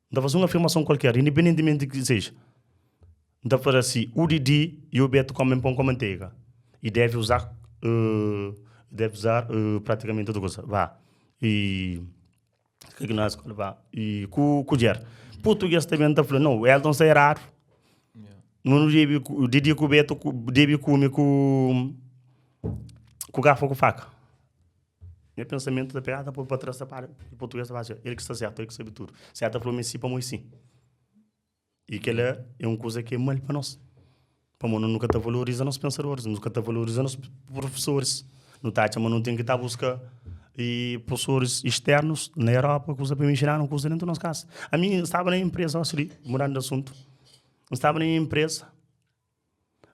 N ta faze un afirmason kualker, independentimenti di ki seja. N ta fla si, o Didi e o Beto comem pão com manteiga e deve usar, deve usar praticamente outra coisa, vá. E que que nós escola, vá. E ku kudjer. Português também ta fla, não, Elton sta errado. Não debe, Didi ku Beto debe come ku ku garfo ku faca. Nha pensamentu ta pega, ta poi pa tras, ta para. E português ta fala assim, el ki sta sertu, el ki sabe tudu. Se el ta fla-m é si, pamodi si. E kela é un kuza ki é mal pa nos. Pamodi nu ka ta valoriza nos pensadoris, nu ka ta valoriza nos profesoris. Nu ta atxa ma nu ten ki ta buska e profesoris externus na Europa, kuza pa inxina-nu kuza dentu nos kasa. Ami, N staba na enpresa, gosi li, mudandu di asuntu, N staba na enpresa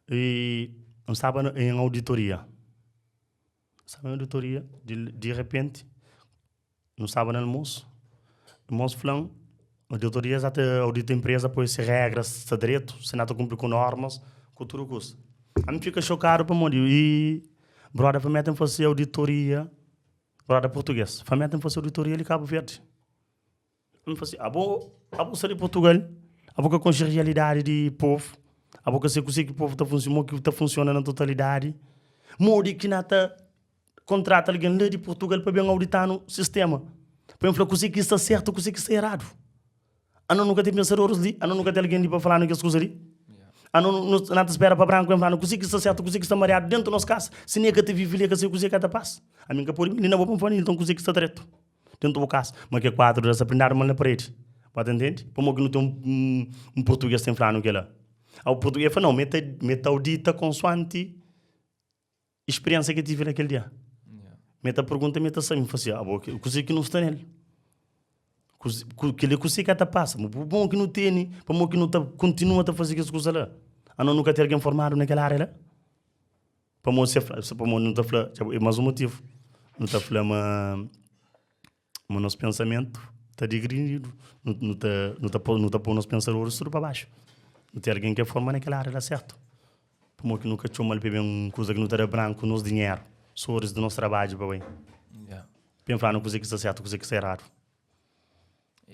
e N staba em auditoria. Staba na auditoria, di di repenti, nu staba na almosu, irmons fla-m, auditoria sa ta audita enpresa pa oja si regras sta dretu, si na ta kunpri ku normas, ku tudu kusa. Ami fika xokadu pamodi i broda fla mi el ten fase auditoria, broda purtuges, fla mi el ten fase auditoria li Kabu Verdi. N fla si, abo, abo sta di Portugal, abo ka konxe realidadi di povu, abo ka sai kuse ki povu ta funsiona, mo ki ta funsiona na totalidadi, modi ki na ta kontrata algen la di Portugal pa ben audita-nu sistema, pa ben fla kuse ki sta sertu, kuse ki sta eradu. Ano nu ka ten pensadoris li, ano nu ka ten algen li pa fla-nu kes kusa li. Ano nu na ta spera pa branku ben fla-nu kuse ki sta sertu, kuse ki sta mariadu dentu nos kasa. Si ne ka ta vive li, e ka sai kuse ka ta pasa. Ami N ka pode bin li na bo pa N fla, nton kuse ki sta dretu. Dentu bu kasa. Ma ke kuadru da sta prindadu mal na paredi. Ba ta ntende? Pamo ki nu ten un, un purtuges ten flanu kela. Au purtuges fla, nau, mi ta, mi ta audita konsuanti spiriensa ke tive na kel dia. Mi ta pergunta, mi ta sabe. Mi fla si, abo, kuze ki nu sta nel? Kuze, keli kuze ka ta pasa? Ma bu bon ki nu tene, pamo ki nu ta kontinua ta faze kes kuza la? Ano nu ka ten algen formadu na kel aria la? Pamodi se fla, pamodi nu ta fla, é mais um motivo. Nu ta fla ma ma nos pensamentu ta digrinidu, nu nu ta nu ta pô nu ta pô nos pensadoris tudu pa baxu. Nu ten algen ke forma na kel ária la sertu. Pamodi ki nu ka txoma-l pa ben un kuza ki nu ta da branku nos dinheru, soris di nos trabadju pa bai. Ben fla-nu kuze ki sta sertu, kuze ki sta eradu.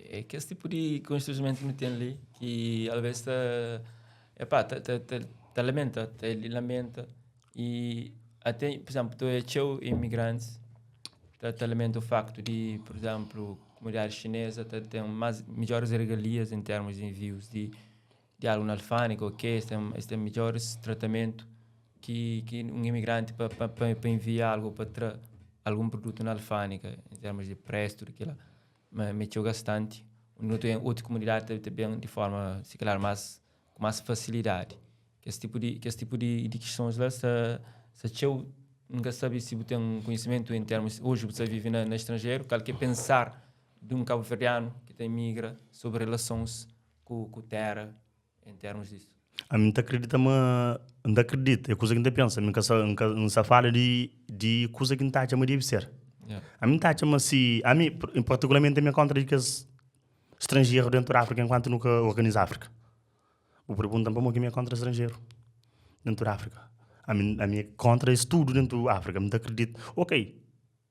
É kes tipu di konstranjimentu ki nu ten li ki alvês ta epá ta ta ta ta lamenta ta lamenta i até pur izénplu tu odja txeu imigrantis ta ta lamenta o faktu di pur izénplu komunidadi xineza ta ten más midjoris regalias en termus di envius di di algu na alfândega ô ke es ten es ten midjoris tratamentu ki ki un imigranti pa pa pa envia algu pa tra algun produtu na alfândega en termus di presu tudu kila. Ma mi é txeu gastanti. Nu ten otu komunidadi ta ta ben di forma si kalar mas ku mas fasilidadi. Kes tipu di kes tipu di di kistons la sta sta txeu. N ka sabe si bu ten konhisimentu en termus, oji bu ta vive na stranjeru, kal ki é pensar di un kabuverdianu ki ta imigra sobri relasons ku ku tera en termus disu? Ami N ta kridita ma, N ta kridita, é kuza ki N ta pensa, mi N ka sa, N ka, N sa fala di di kuza ki N ta atxa ma debe ser. Ami N ta atxa ma si, ami partikularmenti ami é kontra di kes stranjeru dentu di Afrika enkuantu nu ka organiza Afrika. Bu pergunta-m pamodi ki mi é kontra stranjeru dentu di Afrika. Ami, ami é kontra es tudu dentu di Afrika. Mi ta kridita, ok,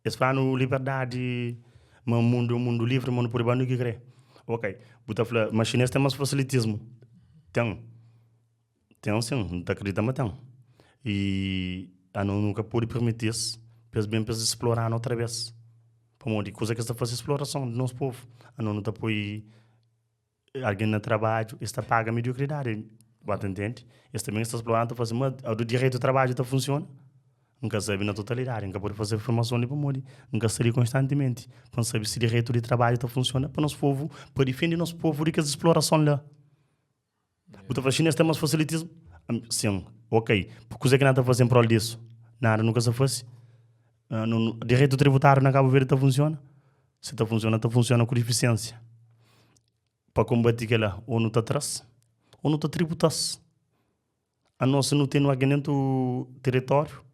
es fla-nu liberdadi, ma mundu é un mundu livri, ma nu pode ba undi ki kre. Ok, bu ta fla ma xinês ten más fasilitismu. Ten, ten sin, N ta kridita ma ten. I anu nu ka pode permiti-s pa es ben pa es splora-nu otra bes. Pamodi kuza ki es ta fase é splorason di nos povu. Anu nu ta poi Algen na trabadju, es ta paga mediokridadi, bu ta ntende? Es tanbe es ta splora, ta fla ma do direitu trabadju ta funsiona? N ka sabe na totalidadi, N ka pode faze afirmason li pamodi N ka sta li konstantimenti pa N sabe si direitu di trabadju ta funsiona pa nos povu, pa difende nos povu di kes splorason la. Bu ta fla xinês ten más fasilitismu? Sin, ok. Kuzê ki na ta faze en prol disu? Nada nu ka sa fase. Direitu tributáriu na Kabu Verdi ta funsiona? Si ta funsiona, ta funsiona ku difisiensia. Pa konbati kela, o nu ta tra-s o nu ta tributa-s. Anos si nu tene algen dentu tiritóriu,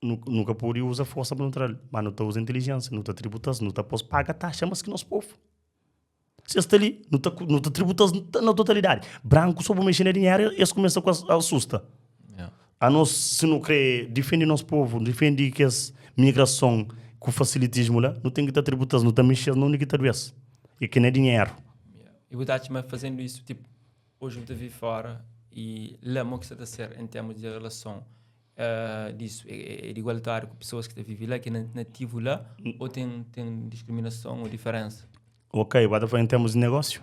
nu ka pode uza forsa pa nu tra-l, ma nu ta uza intelijensia, nu ta tributa-s, nu ta pô-s paga taxa mas ki nos povu. Si es sta li, nu ta nu ta tributa-s na totalidadi. Branku so bu mexe na dinheru, es kumesa ku asusta. Anos, si nu kre difende nos povu, difende kes migrason ku fasilitismu la, nu ten ki ta tributa-s, nu ta mexe-s na undi ki ta due-s, e ki na dinheru. E bu ta atxa ma fazendu isu, tipo, oji bu ta vive fora e la mo ki sta ta ser en termus di relason disu? É di igualitáriu ku pesoas ki ta vive la, ki é nativu la, ou ten ten diskriminason ou diferensa? Ok, bu ta fla en termus di negósiu?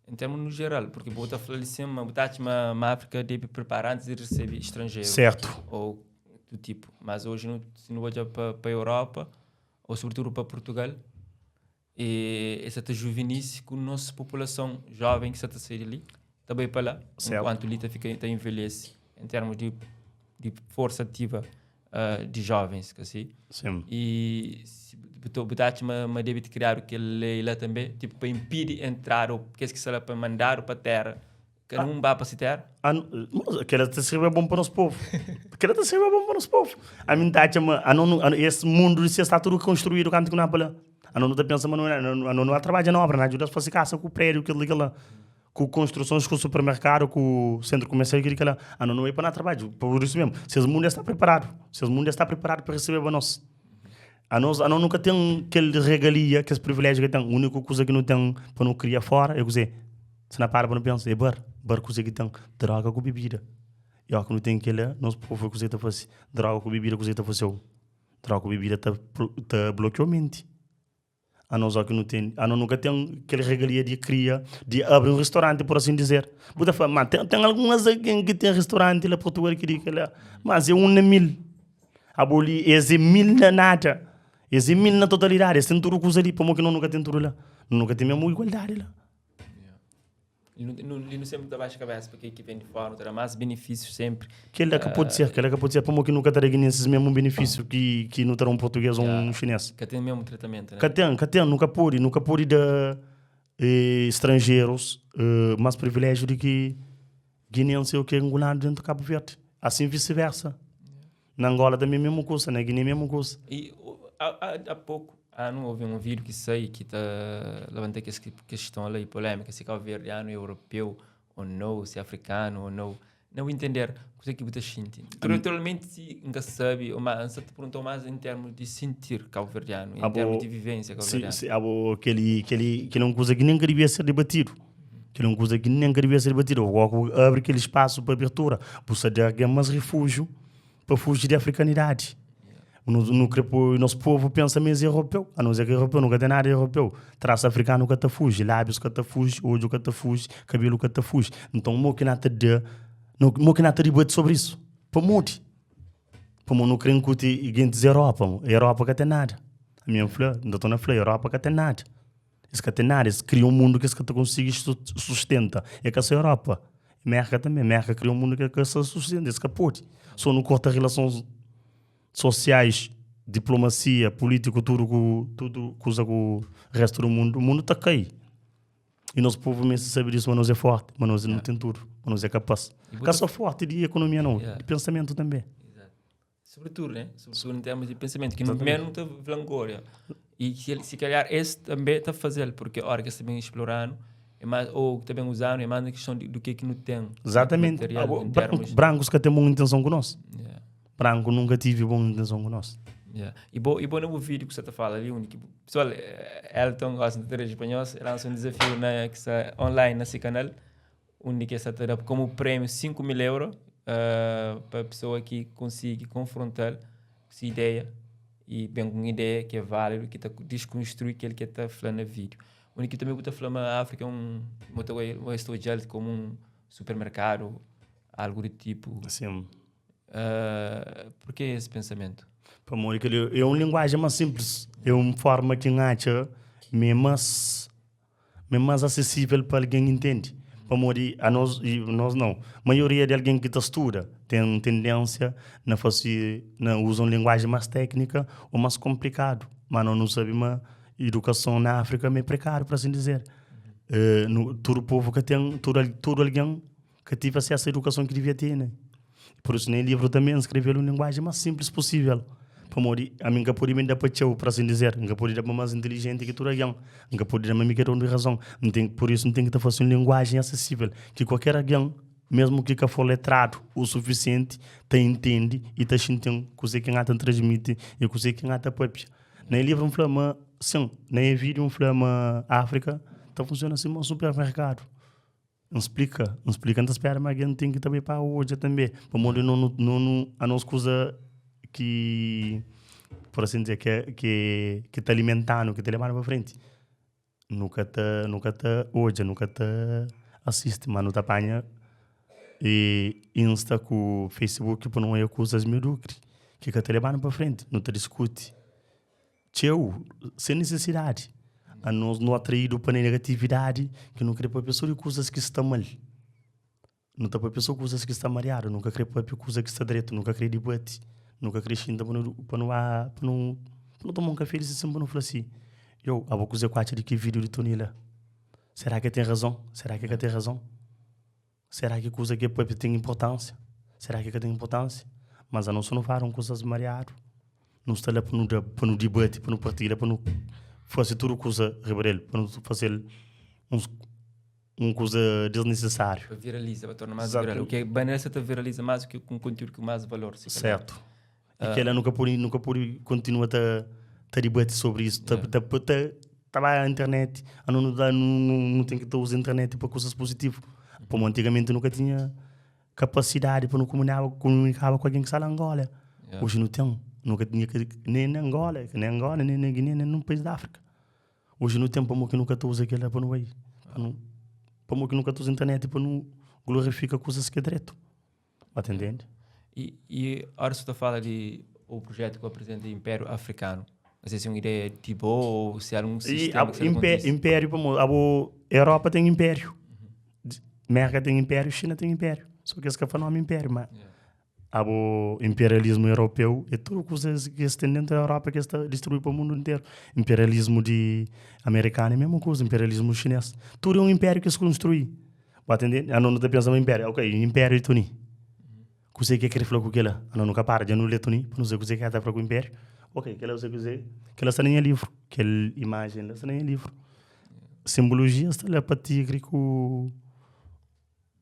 Em termos no geral, porque bu ta fla li sim, ma bu ta atxa ma, ma África debe prepara antes de recebe estrangeiro. Certo. Ou do tipo. Mas hoje, no, se não olhar para a Europa, ou sobretudo para Portugal, e essa ta juvenice com nossa população jovem que está a sair ali, também para lá, Certo. enquanto ali tá fica, tá envelhece em termos de, de força ativa di jovens kasi. Sim. E si bu ta atxa ma, ma debe kriadu kel lei la tanbe, tipo pa impidi entrada ou kes ki sta la pa mandadu pa tera, kada un ba pa si tera? Ah, kela ta sirbi bon pa nos povu. Kela ta sirbi bon pa nos povu. Ami N ta atxa ma ano, ano, es mundu di si sta tudu konstruídu kantu ki nu ba pa la. Ano nu ta pensa ma nu, ano nu ba trabadja na obra, na djuda-s fasi kasa ku prédiu, kel li kel la. Ku konstrusons, ku supermerkadu, ku sentru kumersial, kili kila, ano no e pa na trabadju. Pur isu mesmu, ses mundu es sta preparadu, ses mundu es sta preparadu pa resebeba nos. Anos, ano nu ka ten kel regalia, kes privilejiu ke ten. Uniku kuza ki nu ten pa nu kria fora e kuze? Si na para pa nu pensa, e bar. Bar kuze ki ten? Droga ku bibida. I oki nu ten kila, nos povu kuze ki ta fase? Droga ku bibida kuze ki ta faseu? Droga ku bibida ta ta blokiau menti. Anos ó ki nu ten, anos nu ka ten kel regalia di kria, di abri un ristoranti por asin dizer. Bu ta fla, ma ten, ten alguns algen ki ten ristoranti la Portugal ki di kela, mas é un na mil. Abo li es é mil na nada, es é mil na totalidadi, es ten tudu kuza li, pamo ki nos nu ka ten tudu la? Nu ka ten mesmu igualdadi la. Li nu sempre ta baixa cabeça pa kel ki vem di fora, nu ta da mas benefícios sempre. Kel-la ka pode ser, kel-la ka pode ser. Pamodi ki nu ka ta da guineenses mesmu benefísiu ki, ki nu ta da un português ou un chinês? Ka ten mesmu tratamentu, né? Ka ten, ka ten. Nu ka pode, nu ka pode da eh, stranjerus eh, mas priviléjiu di ki guineense ou ki angolanu dentu Kabu Verdi. Asin visi-versa. Na Angola tanbe mesmu kusa, na Guiné mesmu kusa. E há, há pouco ano houve um vídeo que sai que tá levanta que questão lá e polêmica se cabo-verdiano é europeu ou não, se é africano ou não. Não entender o que é que você sente. Naturalmente, se nunca sabe, ou mais, te perguntou mais em termos de sentir cabo-verdiano, em termos de vivência cabo-verdiano. Se, se, abo, aquele, aquele, aquele é uma coisa que nem devia ser debatido. Aquele é uma coisa que nem devia ser debatido. O abre aquele espaço para abertura, você dá mais refúgio pa fuji di afrikanidadi. Nu, nu kre poi nos povu pensa ma es é europeu. A nos é ka europeu, nu ka ten nada di europeu. Trasu afrikanu ka ta fuji, lábius ka ta fuji, odju ka ta fuji, kabelu ka ta fuji. Nton, mo ki na ta da, no, mo ki na ta dibati sobri isu? Pamodi? Pamodi nu kre nkuti gentis di Europa. Europa ka ten nada. Ami N fla, N ta torna fla, Europa ka ten nada. Es ka ten nada, es kria un mundu ki es ka ta konsigi sustenta. É ka só Europa, Merka tanbe. Merka kria un mundu ki es ka sa sustenta, es ka pode. So nu korta relasons. Sosiais, diplomasia, pulítiku, tudu ku tudu kuza ku restu du mundu, mundu ta kai. E nos povu meste sabe disso, ma nos é forti, ma nos nu ten tudu, ma nos é kapaz. Ka só forti di ekonomia não, di pensamentu tanbe. Sobretudo, né? Sobretudo em termos de pensamento, que no primeiro não ta vanglória. E se, se calhar esse também tá fazendo, porque a hora que esse também explorando, é mais, ou também usando, é mais na questão de, do que é que não tem. Exatamente. Material, em Branco, termos... Brancos que têm boa intenção com nós. Yeah. Branco nunca tive boa intenção com nós. Yeah. E bo, e bo no vídeo que você tá falando ali, onde que, pessoal, Elton gosta de ter espanhol, lança um desafio na, que está online nesse canal, onde que está te como prêmio 5 mil euros para a pessoa que consiga confrontar essa ideia e bem com ideia que é válido, que está desconstruir aquilo que está falando no vídeo. Onde que também está falando a África é um, eu estou como um supermercado, algo do tipo. Sim. Por que esse pensamento? Pa modi kel é un linguagem mais simples, é un forma ki N atxa ma é más ma é más asesível pa algen intende. Pamodi anos, i nos nau, maioria di algen ki ta studa ten tendénsia na fase na uza un linguajen más téknika ô más konplikadu. Má nos nu sabe ma idukason na Áfrika ma é prekáriu, pa asin dizer. Nu tudu povu ka ten, tudu tudu algen ka tive asesu a idukason ki divia tene. Pur isu, na livru tanbe N skrebe-l un linguajen más sinplis pusível, pamodi ami N ka pode ben da pa txeu, pur asin dizer, N ka pode da pa más intilijenti ki tudu algen, N ka pode da ma mi ki é donu di razon. N ten, pur isu, N ten ki ta fase un linguajen asesível, ki kualker algen, mésmu ki ka for letradu o sufisienti, ta intende i ta xinti-m kuzê ki N ata transmiti i kuzê ki N ata pâpia. Na e livru N fla ma, sin, na e vídiu N fla ma Áfrika ta funsiona sima un supermerkadu. N splika, N splika, N ta spera ma algen ten ki ta bai pa odja tanbe, pamodi no no no no anos kuza ki por asin dizer ke ke ki ta alimentanu, ki ta lebanu pa frenti, nu ka ta nu ka ta odja, nu ka ta asisti, ma nu ta panha e insta ku facebook pa nu oia kuzas mediokri ki ka ta lebanu pa frenti, nu ta diskuti. Txeu, sen nisisidadi. Anos nu atraídu pa negatividadi ki nu krê pâpia sô di kuzas ki sta mal. Nu ta pâpia sô kuzas ki sta mariadu, nu ka krê pâpia kuza ki sta dretu, nu ka krê dibati, nu ka krê xinta pa nu pa nu ba pa nu pa nu toma un kafé di sisin pa nu fla si, Yo, abo kuzê ku atxa di ki vídiu di Tony la? Será ki el ten razon? Será ki el ka ten razon? Será ki kuza ki el pâpia ten inportánsia? Será ki ka ten inportánsia? Mas anos so nu fala un kuzas mariadu. Nu sta la pa nu da, pa nu dibati, pa nu partilha, pa nu fase tudu kuza riba del, pa nu fase-l uns un kuza disnisisáriu. Pa viraliza, pa torna más viral. O ki manera sa ta viraliza más ki un konteúdu ku más valor, si kalhar. Sertu. E kela nu ka pode, nu ka pode kontinua ta ta dibati sobri isu, ta ta ta ta bai internet, anu nu ta nu nu ten ki ta uza internet pa kuzas puzitivu. Pamodi antigamenti nu ka tinha kapasidadi pa nu komunikaba komunikaba ku algen ki sta na Angola. Oji nu ten, nu ka tinha nen na Angola, nen Angola, nen na Guiné, nen nun país di Áfrika. Oji nu ten pamodi ki nu ka ta uza kela pa nu bai, pa nu pamodi ki nu ka ta uza internet pa nu glorifika kuzas ki é dretu. Ba ta intende? E, e ora su ta fala di o projeto que apresenta Império Africano. Não sei se é uma ideia de boa ou se é algum sistema que e, Império, pamodi, abo, Europa tem império. América tem império, China tem império. Só que esse que é nome império, mas yeah. abo imperialismo europeu é tudo coisas que se tem dentro da Europa que está destruir para o mundo inteiro. Imperialismo de americano é a mesma coisa, imperialismo chinês. Tudo é um império que se construi. Bu ta ntende? Ano nu ta pensa ma inpériu, ok, inpériu di Tony. Kuzê ki el krê fla ku kel-la? Ano nu ka para, dja nu lé Tony pa nu sabe kuzê ki el ta fla ku inpériu. Ok, kel-la kuzê kuzê, kel-la sta na nha livru, kel imajen la sta na nha livru. Simbulujia sta la pa tigri ku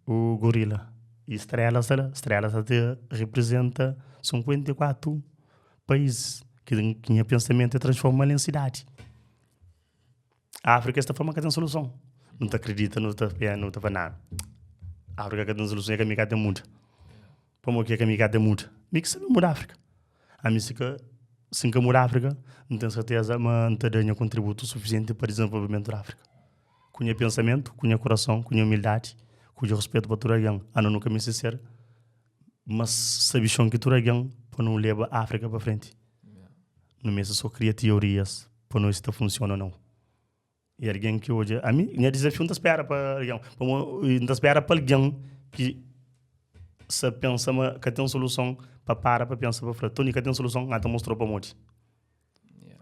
ku gorila. I strela sta la, strela sta ta riprizenta 54 país ki ki nha pensamentu é transforma-l en sidadi. Áfrika es ta fla ma ka ten soluson. Nu ta kridita, nu ta fia, nu ta fla na Áfrika ka ten soluson, é ka mi ka ten muda. Pamodi ki é ka mi ka ten muda? Mi ki sabe muda Áfrika. Ami si ka si N ka muda Áfrika, N ten serteza ma N ta da nha kontributu sufisienti pa dizenvolvimentu di Áfrika. Ku nha pensamentu, ku nha kurason, ku nha umildadi, ku nha ruspetu pa tudu algen. Anu nu ka meste ser mas sabixon ki tudu algen pa nu leba Áfrika pa frenti. Nu meste so kria teorias pa nu si ta funciona ou nau. E algen ki odja, ami nha dizafiu N ta spera pa algen, pamo N ta spera pa algen ki sa pensa ma ka ten soluson. pa para pa pensa pa fla, Tony ka ten soluson, N ta mostrau pamodi.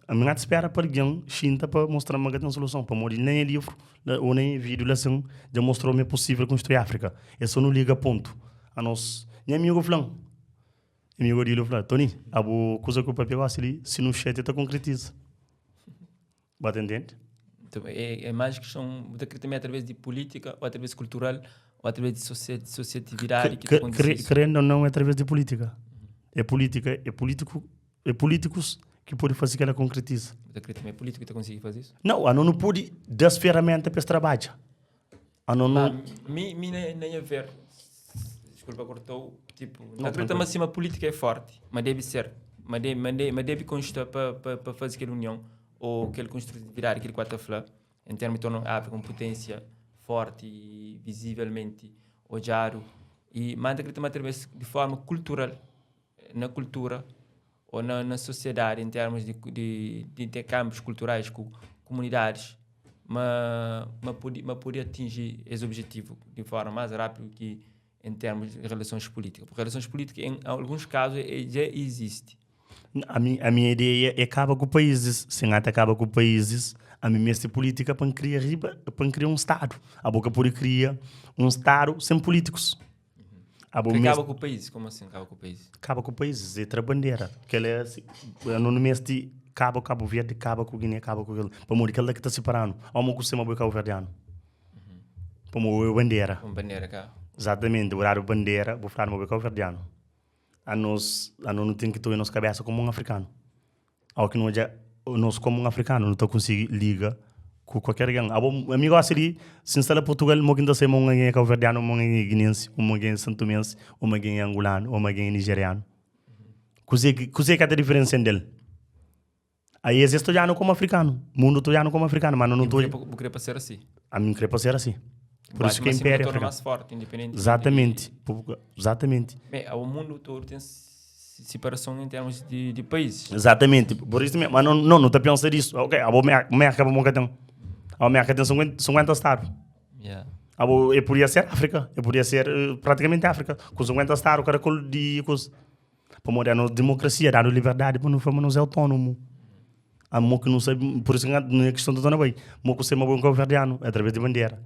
Ami N ta spera pa algen xinta pa mostra-m ma ka ten soluson, pamodi nen e livru ou nen e vídiu la sin dja mostrau ma é pusível konstrui Áfrika. É sô nu liga pontu. Anos, nha amigu fla-m, nha amigu Odílio fla, Tony, abo kuza ku papia gosi li, si nu xatia ta konkretiza. Ba ta intende? Então, é, é mais questão, bu ta kre também através de política, ou através cultural, ou através de sociatividade que ta acontece isso. Querendo ou não, é através de política. É política, é político, é políticos que pode fazer que ela concretiza. Bu ta kre também é político que ta consegue fazer isso? Não, a não pode dar as ferramentas para esse trabalho. A não Ah, não. mi na nha ver, desculpa cortou, tipo, Não, ta acredita tranquilo. ma sima política é forte, ma debe ser, ma debe consta pa faze kel união ou kel construtividade kel ku ta fla, em termos de torna África um potência forte e visivelmente odjadu e ma ta acredita ma através de forma cultural, na cultura ou na sociedade em termos de intercâmbios culturais ku comunidades ma pode atingi es objetivo de forma mais rápido que em termos de relações políticas. Porque relações políticas, em alguns casos, já existe. A minha ideia é acaba com países. Se não acaba com países, a minha mestre política para criar riba, para criar um estado. A boca pode criar um estado sem políticos. A boca Acaba com o país? Como assim acaba com o país? Acaba com o país, é outra bandeira. Que ela é assim, no mestre acaba com Cabo Verde, acaba com Guiné, acaba com aquilo. Para morrer, aquela que está separando. Há uma coisa que Cabo Verdeano. Para morrer bandeira. Com bandeira cá. Exatamente, o horário bandeira, vou falar no Cabo Verdeano. A nós não tem que ter em nossa cabeça como um africano. Ao que não é nós como um africano, não está conseguindo liga com qualquer alguém. A bom amigo ali, se instala Portugal, mo que ser um alguém cabo-verdiano, um alguém guinense, um alguém santomense, um alguém angolano, um alguém nigeriano. Così que a diferença dele. Aí esse estou já como africano, mundo estou já como africano, mas não estou. Eu queria ser assim. A mim queria ser assim. Por isso que é império torna africano. mais forte, independente. Exatamente. Exatamente. Bem, o mundo todo tem separação em termos de países. Exatamente. Por isso mesmo. Mas não está pensando nisso. Ok, a América é tem. A América tem 50 estados. Yeah. Eu podia ser África. Eu podia ser praticamente África. Com 50 estados, o cara de coisa. Para morrer a democracia, dar liberdade para não formar autônomo. A mo que não sabe, por isso que não é questão de dona bem. Mo que ser uma bom cabo-verdiano, através de bandeira.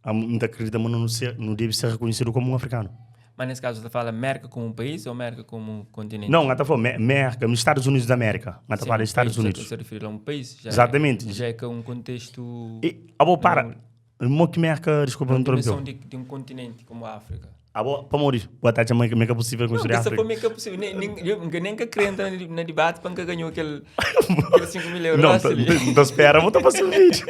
A muita acredita, mas não deve ser reconhecido como um africano. Mas nesse caso, você fala América como um país ou América como um continente? Não, está falando América, nos Estados Unidos da América. Não está falando Estados país, Unidos. Você refere a um país? Já Exatamente. É, já é que é um contexto... E, ah, bom, para. Mo que América, desculpa, não dimensão de um continente como a África. Ah, bom, para Maurício, boa tarde, mãe, como é que é possível construir não, África? Não, como é que é possível. Nem que queria entrar no debate para que ganhou aquele 5 mil euros. Não, não espera, vou estar fazendo vídeo.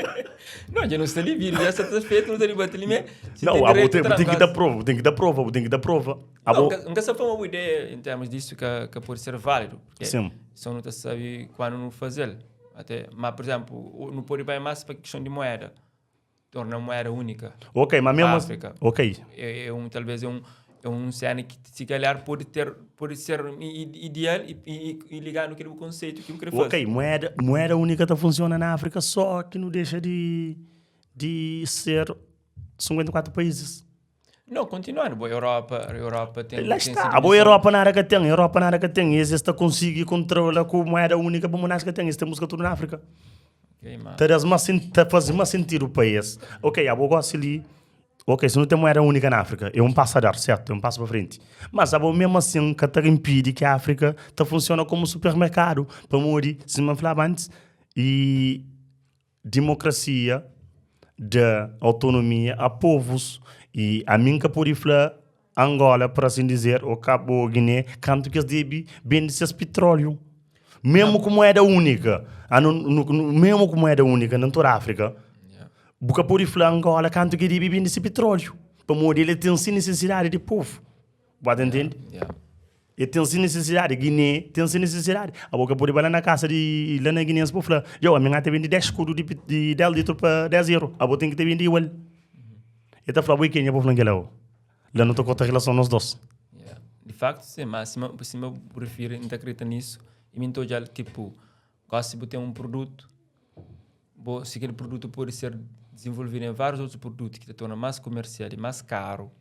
Não, já não está ali vídeo, já está feito, não está debate ali mesmo. Não, ah, vou ter que dar prova, tem que dar prova, tem que dar prova. Não, nunca se foi uma boa ideia em termos disso que pode ser válido. Porque sim. Só não sabe quando não fazer. Até, mas, por exemplo, não pode ir mais para questão de moeda. Torna moeda única. Ok, mas mesmo África. Ok. É um, talvez é um cena que se calhar pode ser ideal e ligar no aquele conceito que eu quero fazer. Ok, moeda única tá funciona na África, só que não deixa de ser 54 países. Não, continuando, boa Europa tem. Lá está, a boa Europa na área que tem, Europa na área que tem, e esta consegue controlar com moeda única para monarca que tem, esta música tudo na África. Okay, tá fazendo mais sentido o país. Ok, a boa gosto ali. Ok, se não tem moeda única na África, é um passo a dar, certo? É um passo para frente. Mas a boa mesmo assim, que tá impede que a África tá funciona como supermercado para morrer, se não falava antes, e democracia da autonomia a povos. E a mim que por falar Angola, por assim dizer, ou Cabo Guiné, canto que eles devem vender seus petróleo. Mesmo com moeda única, mesmo com moeda única na toda a África, porque por falar Angola, canto que deve vender esse petróleo. Para morrer, ele tem sim necessidade de povo. Pode entender? Ele tem sim necessidade, Guiné tem sim necessidade. A boca pode ir lá na casa de lá na Guiné, para falar, eu, a minha tem vende 10 escudos de 10 litros para 10 euros. A boca tem que ter vendido igual. Ele está falando, quem é para falar que lá não estou com a relação nós dois. De facto, sim, mas se me prefiro, não acredita nisso. E me estou já, tipo, gosto de ter um produto, se aquele produto pode ser desenvolvido em vários outros produtos que te torna mais comercial e mais caro,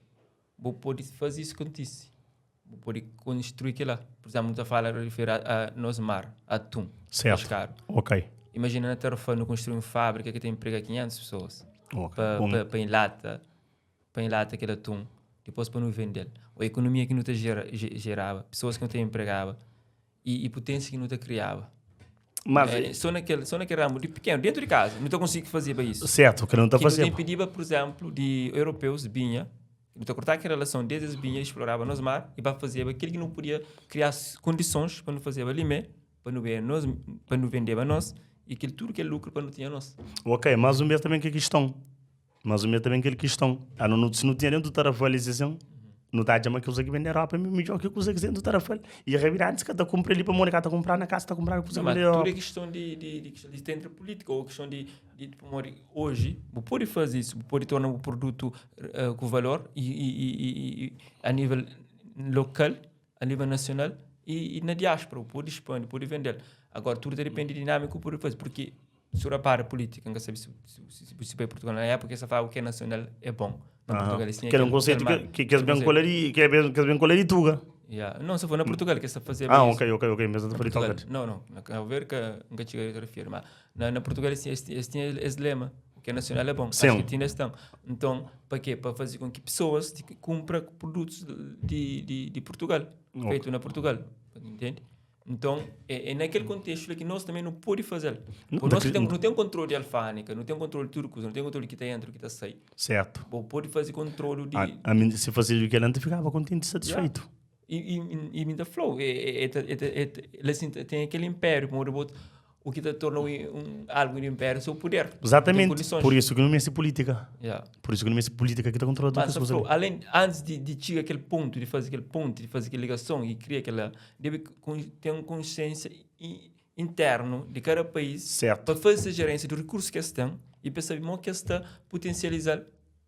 vou poder fazer isso com isso. Bu pode konstrui kila. Por exemplo, nu ta fala referi a nos mar, atum, Certo. pescado. Ok. Imagina na Tarrafal nu konstrui un fábrika ki ta emprega 500 pessoas Ok. pa, Bom. pa, pa enlata, pa enlata kel atum, dipôs pa nu vendel. O ekonomia ki nu ta gera, geraba, pessoas ki nu ta empregaba e, e potência ki nu ta kriaba. Mas, É, só naquele, só naquele ramo de pequeno, dentro de casa, não ta consegui fazeba isso. certo, que não ta Que não fazeba. impediba, por exemplo, de europeus vinha, não ta cortar aquela relação desde as vinha, explorava nos mar e para fazer aquilo que não podia criar condições para não fazer ali mesmo, para não ver nós, para não vender para nós e aquilo tudo que é lucro para não tinha nós. Ok, mas o mês também que questão. Mas o mês também que questão. Ah, não, se não tinha dentro do Tarrafal, assim, não tá chama que usa que vende Europa, é melhor que usa que dentro do Tarrafal. E a realidade é que tá comprando ali para Mônica, tá comprando na casa, tá comprando coisa Não, que mas vende tudo Europa. é questão de de entre política ou questão de tipo, hoje, você pode fazer isso, você pode tornar o produto com valor e a nível local, a nível nacional e na diáspora, pode expandir, pode vender. Agora, tudo depende da dinâmica que pode fazer, porque se repara a política, não sabe se bem Portugal na época, essa fala o que é nacional é bom. Na Portugal, assim, Que era um conceito que eles bem colar que é bem que eles bem colar e tuga. Yeah. Não, se for na Portugal que está a fazer Ah, isso. ok, mas eu tô falando Portugal. de Não, não, na Cabo Verde que nunca cheguei a referir, mas na Portugal este tinha esse lema, o que é nacional é bom. Sim. Acho que tinha esse tão. Então, para quê? Para fazer com que pessoas comprem produtos de Portugal, feito na Portugal, entende? Então, é naquele contexto que nós também não podemos fazer. Não, Porque nós daqui- não tem controle de alfândega, não tem controle de turcos, não tem controle de que está entra, que está sai. Certo. Bom, pode fazer controle de... A mim, se fazia o que ela ficava contente e satisfeito. Yeah. E me dá flow. É, assim, tem aquele império, como o que te torna algo de império, seu poder. Tem Exatamente. condições. Por isso que não é política. Yeah. Por isso que não é política que está controlando Mas, as pessoas flow, ali. além, antes de chegar àquele ponto, de fazer aquele ponto, de fazer aquela ligação e criar aquela... Deve ter uma consciência interno de cada país Certo. para fazer a gerência dos recursos que eles têm e perceber como que está potencializar,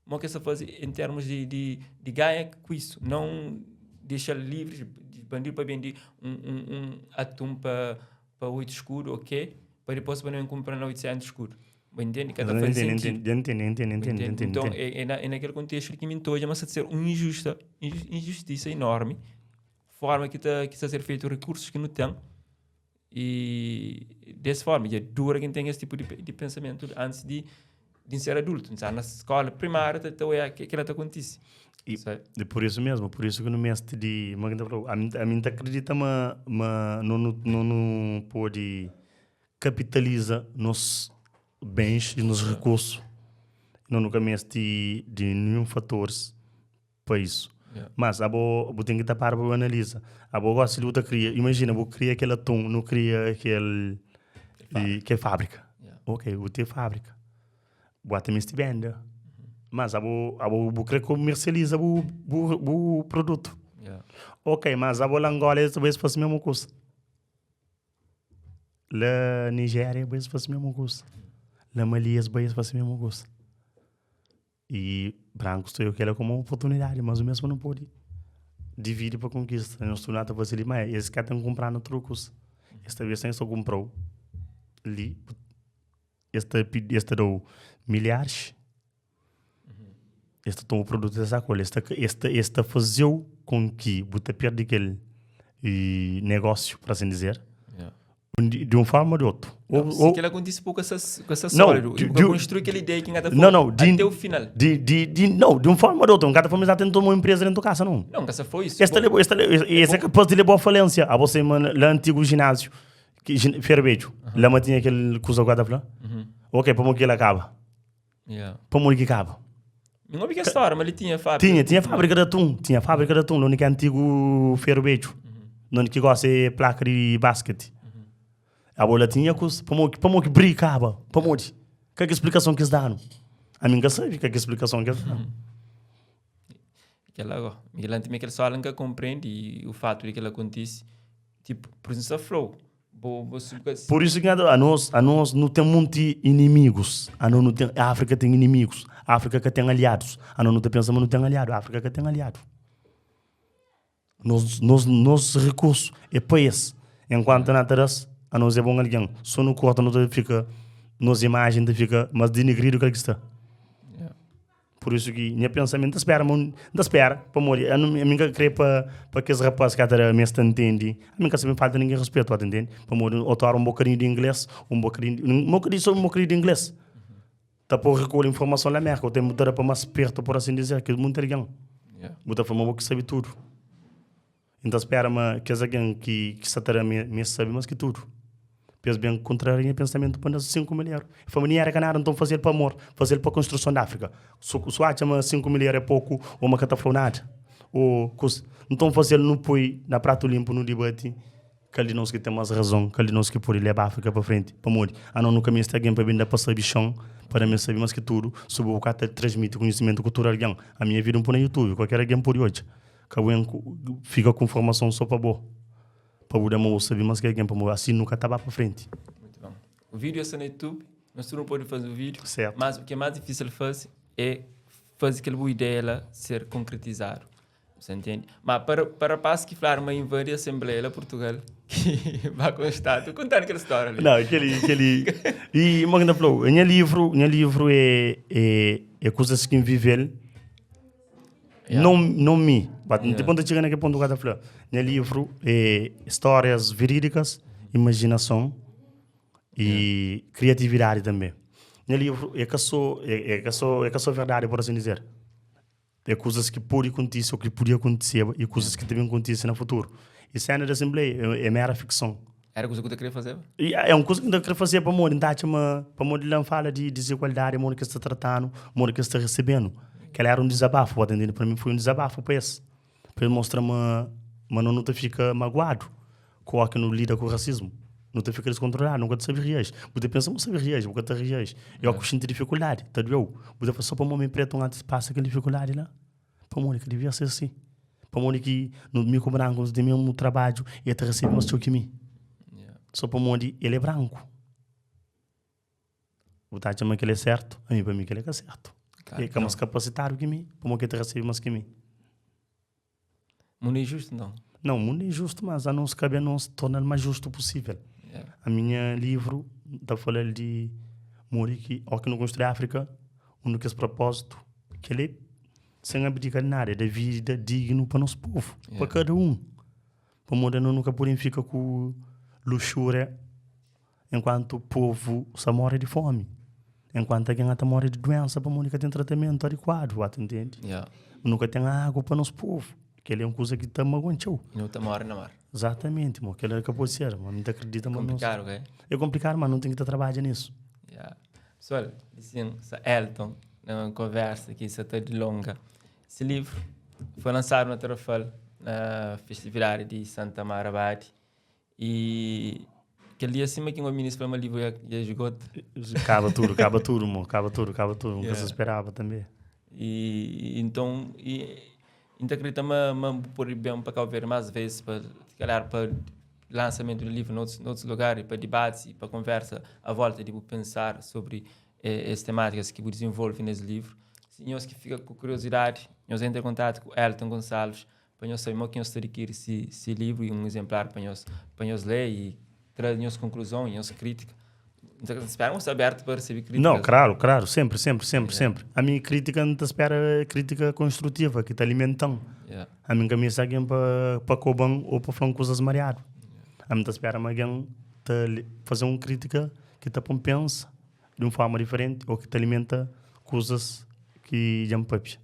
como que está fazer em termos de ganho com isso. Não deixar livre de bandido para vender um atum para 8 escudo, ok? Para depois para não comprar na 800 escudo. Entende? Cada faz Entendo, sentido. entendo, entendo, entendo, Entende? entendo, Então, entendo. é naquele contexto que me entoja, mas a ser uma injustiça enorme, forma que tá a ser feito recursos que não tem, e dessa forma, e é dura quem tem esse tipo de pensamento antes de ser adulto. Então, na escola primária, tá, então é que ela tá acontece. E, Sabe? e por isso mesmo, por isso que no mês de, mas que falou, a mim tá acredita, mas não pode capitaliza nos bens e nos recursos. Não nunca mês de nenhum fator para isso. Yeah. Mas a bo, bo tem que tapar para analisa. A bo gosta de luta cria, imagina, vou criar aquele atum, não cria aquele e, que é fábrica. Yeah. Ok, vou ter fábrica. Vou também se vende. Mas a bo cria comercializa o produto. Yeah. Ok, mas a bo lá Angola talvez fosse a mesma coisa. Lá Nigéria talvez fosse a mesma coisa. Lá Mali talvez fosse a mesma coisa. E brancos eu quero como uma oportunidade, mas o mesmo não pode. Divide para conquista. Não estou nada fazer ali, mas esse cara tem que comprar no trucos. Esta vez sem só comprou ali. Este deu milhares. Este toma o produto dessa coisa. Este fazeu com que você perde aquele e negócio, por assim dizer. Yeah. De uma forma ou de outra. Não, Ou, se ou, que ela acontece pouco com essa Não, sólido, e construir aquela ideia que engata não, não, até o final. Não, de uma forma ou de outra. Um cara foi tentou uma empresa dentro da casa, não. Não, essa foi isso. Este, Bom, esse é capaz de levar à falência. A você, mano, lá antigo ginásio, que, Ferbejo, lá mas tinha aquele coisa guarda lá. Ok, para que ele acaba? Yeah. Para que acaba? Não ouvi que história, mas ele tinha fábrica. Tinha fábrica de atum, tinha fábrica de atum, no que é antigo Ferbejo, no que gosta de placa de basquete. A bola tinha coisa, para que brincava, para que que é a explicação que eles dão? A mim que sabe que é a explicação que eles dão. Aquela agora. Aquela também aquele só nunca compreende e o fato de que ela acontece, tipo, por exemplo, a flow. Bo, Por isso que a nós não tem muitos inimigos. A nós não tem, a África tem inimigos. A África que tem aliados. A nós não tem pensa, mas não tem aliado. A África que tem aliado. Nos recursos é país. Enquanto na terra, a nós é bom alguém. Só no corta não fica, nossa imagem fica mais denegrido que está. Yeah. Por isso ki nha pensamento, ta spera, ma ta spera pamodi ami ka kre pa pa kes rapaz ki ata mes ta ntende, ami ka sabe falta ninguém respeto, ata ntende? Pamodi otu ora un bokadinhu di inglês, un bokadinhu di, un bokadinhu so un bokadinhu di inglês ta poi rekolhe informason la Merka, o tempu ta da pa mas perto por assim dizer, ki munti algen bu ta fla ma bo ki sabe tudu. N ta spera ma kes algen ki sta ta da mi es sabe más ki tudu. Pa es ben kontraria nha pensamentu pa N da 5 mil eru. El fla ma dinheru é ka nada, nton faze-l pa amor, faze-l pa konstruson di Áfrika. Su su atxa ma 5 mil eru é poku ô ma ka ta fla-u nada ô kus, nton faze-l nu poi na pratu linpu nu dibati kal di nos ki ten más razon, kal di nos ki pode leba Áfrika pa frenti. Pamodi anos nu ka meste algen pa ben da pa sabe xon, pa da mi sabe más ki tudu si bu ka ta transmiti konhisimentu ku tudu algen. Ami nha vida N poi na YouTube, kualker algen pode odja. Ka bu fika ku informason so pa bo, pa bu da ma bu sabi mas ki algen, pamodi asi nu ka ta ba pa frenti. Muito bom. O vídeo está no YouTube, nós tudo pode fazer o vídeo, Certo. mas o que é mais difícil fazer é fazer aquela boa ideia lá ser concretizado. Você entende? Mas para rapaz que falaram uma invadir a Assembleia lá Portugal, que vai constar, tô contando aquela história ali. Não, aquele. E uma que falou, nha livro é coisas que vive Yeah. Não, não mi. But Yeah. Depois ta txiga na kel pontu ka ta fla. Nha livru é histórias verídicas, imaginason e criatividade também. Nha livru é ka só é ka só verdade, por assim dizer. É kuzas ki pode kontise ou ki podia kontiseba e kuzas ki ta ben kontise na futuru. E sena di asenbleia é mera fikson. Era kuza ki bu ta kre fazeba? E é un kuza ki N ta kre fazeba pamodi N ta atxa ma pamodi la N fala di dizigualdadi, modi ki es ta trata-nu, modi ki es ta resebe-nu. Kel-la éra un dizabafu, bu ta ntende? Pa mi foi un dizabafu pa es, pa es mostra ma ma nos nu ta fika maguadu ku óki nu lida ku rasismu. Nu ta fika diskontroladu, nu ka ta sabe reaji. Bu ta pensa ma bu sabe reaji, bu ka ta reaji. I óki bu xinti difikuldadi, ta dueu. Bu ta fla, so pamodi mi é pretu N antis pasa kel difikuldadi la? Pamodi ka devia ser si. Pamodi ki no mi ku branku nu ten mesmu trabadju i el ta resebe más txeu ki mi. So pamodi el é branku. Bu ta atxa ma kel é sertu? Ami pa mi kel é ka sertu. Claro El ka más kapasitadu ki mi, pamodi ki el ta resebe más ki mi? Mundu é injustu nton? Não, mundu é injustu, mas anos kabe anos torna-l más justu pusível. A minha livru ta fala-l di modi ki óki nu konstrui Áfrika, un di kes propózitu kel é sen abdika di nada, é da vida dignu pa nos povu, pa kada un. Pamodi anos nu ka podem fika ku luxúria enkuantu povu sta móre di fómi, enkuantu algen ata móre di duénsa pamodi ka ten tratamentu adikuadu, bu ata ntende? Nu ka ten agu pa nos povu, kel-li é un kuza ki ta magoa-m txeu. Nu ta móre na mar. Exatamente, mo, kel-la ka pode ser, mo, mi ta akredita ma nos. Konplikadu, ka é? É konplikadu, ma nu ten ki ta trabadja nisu. Yeah. Pessoal, disin, sa Elton, na un konversa ki sa ta dilonga. Se livru foi lansadu na Tarrafal, na festividadi di Santa Mara Abadi. E kel dia sima ki un ministro fla ma livru ia esgota. Kaba tudu, kaba tudu, mo, kaba tudu, kaba tudu. Nunka sa speraba tanbe. E inton, e N ta kridita ma bu pode ben pa Cabo Verde más vezes pa, si kalhar pa lansamentu di livru na otus lugar i pa dibatis i pa konversa a volta di bu pensar sobri es temátikas ki bu dizenvolve nes livru. Si nhos ki fika ku kuriozidadi, nhos entra en kontatu ku Elton Gonçalves pa nhos sabe mo ki nhos ta adikiri si livru i un izenplar pa nhos pa nhos lé i tra nhos konkluzon i nhos krítika. N ta spera ma bu sta abertu pa resebe krítikas. Não, claro, claro, sempre, sempre, sempre, sempre. Ami crítica N ta spera crítica construtiva ki ta alimentan. Ami N ka meste algen pa pa koban ou pa flan kuzas mariadu. Ami N ta spera ma algen ta faze un crítica ki ta pon pensa di un forma diferenti ou ki ta alimenta kuzas ki dja N papia.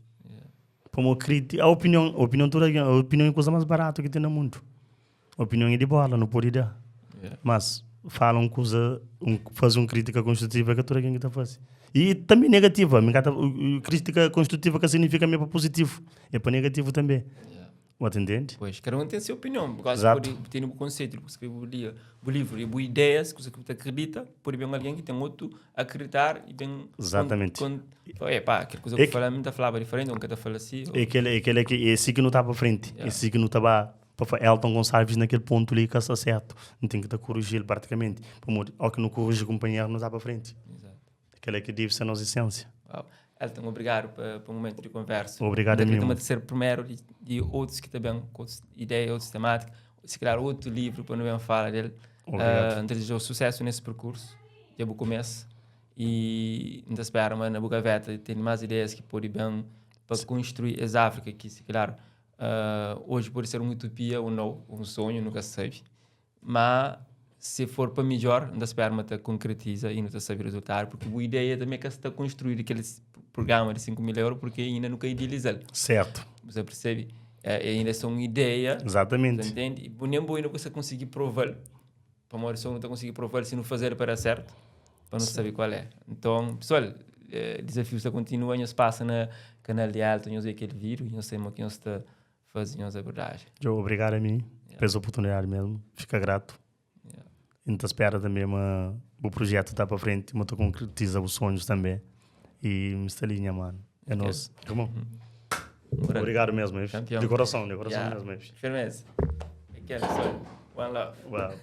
Pamo kriti, a opinion, opinion tudu algen, opinion é kuza mas baratu ki ten na mundu. Opinion é di bola, nu podi da. Mas fala un kuza, un, faze un kritika konstrutiva é ka tudu algen ki ta faze. I tanbe negativa, mi ka ta, kritika konstrutiva ka signifika ma é pa puzitivu, é pa negativu tanbe. Bu ta intende? Pois, kada un ten se opinion, bu gosta pode tene bu konseitu, bu skrebe bu lia, bu livru e bu ideias, kuza ki bu ta akredita, pode ben algen ki ten otu akreditar e ben Exatamente. kon, kon, e pá, kel kuza ki bu fala, mi ta falaba diferenti, ou N ka ta fala si. É kel, é kel ki, é si ki nu ta pa frenti, é si ki nu ta ba pa fla Elton Gonçalves na kel pontu li ka sta sertu, nu ten ki ta koriji-l pratikamenti, pamodi óki nu koriji kunpanheru nu ta pa frenti. Kel-la ki debe ser nos esensia. Uau. Elton, obrigadu pa momentu di konversa. Obrigadu mi. N ta ser primeru di otus ki ta ben ku otus ideia, otus temátika, si kalhar otu livru pa nu ben fala del. Obrigadu. N ta deseja-u susesu nes perkursu dja bu kumesa. E N ta spera ma na bu gaveta tene más ideias ki pode ben pa konstrui es Áfrika ki, si klaru, oji pode ser un utopia ou nau, un sonhu, nu ka sabe. Má se for pa midjor, N ta spera ma ta konkretiza y nu ta sabe rezultadu, porque bu ideia tanbe ka sta konstruidu kel prugrama di 5 mil euro, porque inda nu ka idealiza-l. Sertu. Bu sa persebe? É inda só un ideia. Exatamente. Bu ta ntende? Bu nen bu inda ka sta konsigi prova-l, pamodi só nu ta konsigi prova-l si nu faze-l pa da sertu, pa nu sabe kual é. Nton, pesoal, dizafiu sta kontinua, nhos pasa na kanal di Elton, nhos obi kel vídiu, nhos sabe mo ki nhos ta faze nhos abordajen. Djo, obrigadu a mi pa es oportunidadi mesmu, fika gratu. Y N ta spera tanbe ma bu projetu ta pa frenti, ma ta konkretiza bu sonhus tanbe. Y mi sta li nha manu, é nos irmon. Obrigadu mesmu, di korason, di korason mesmu. Firmeza. Aquele, pessoal. One love. Wow.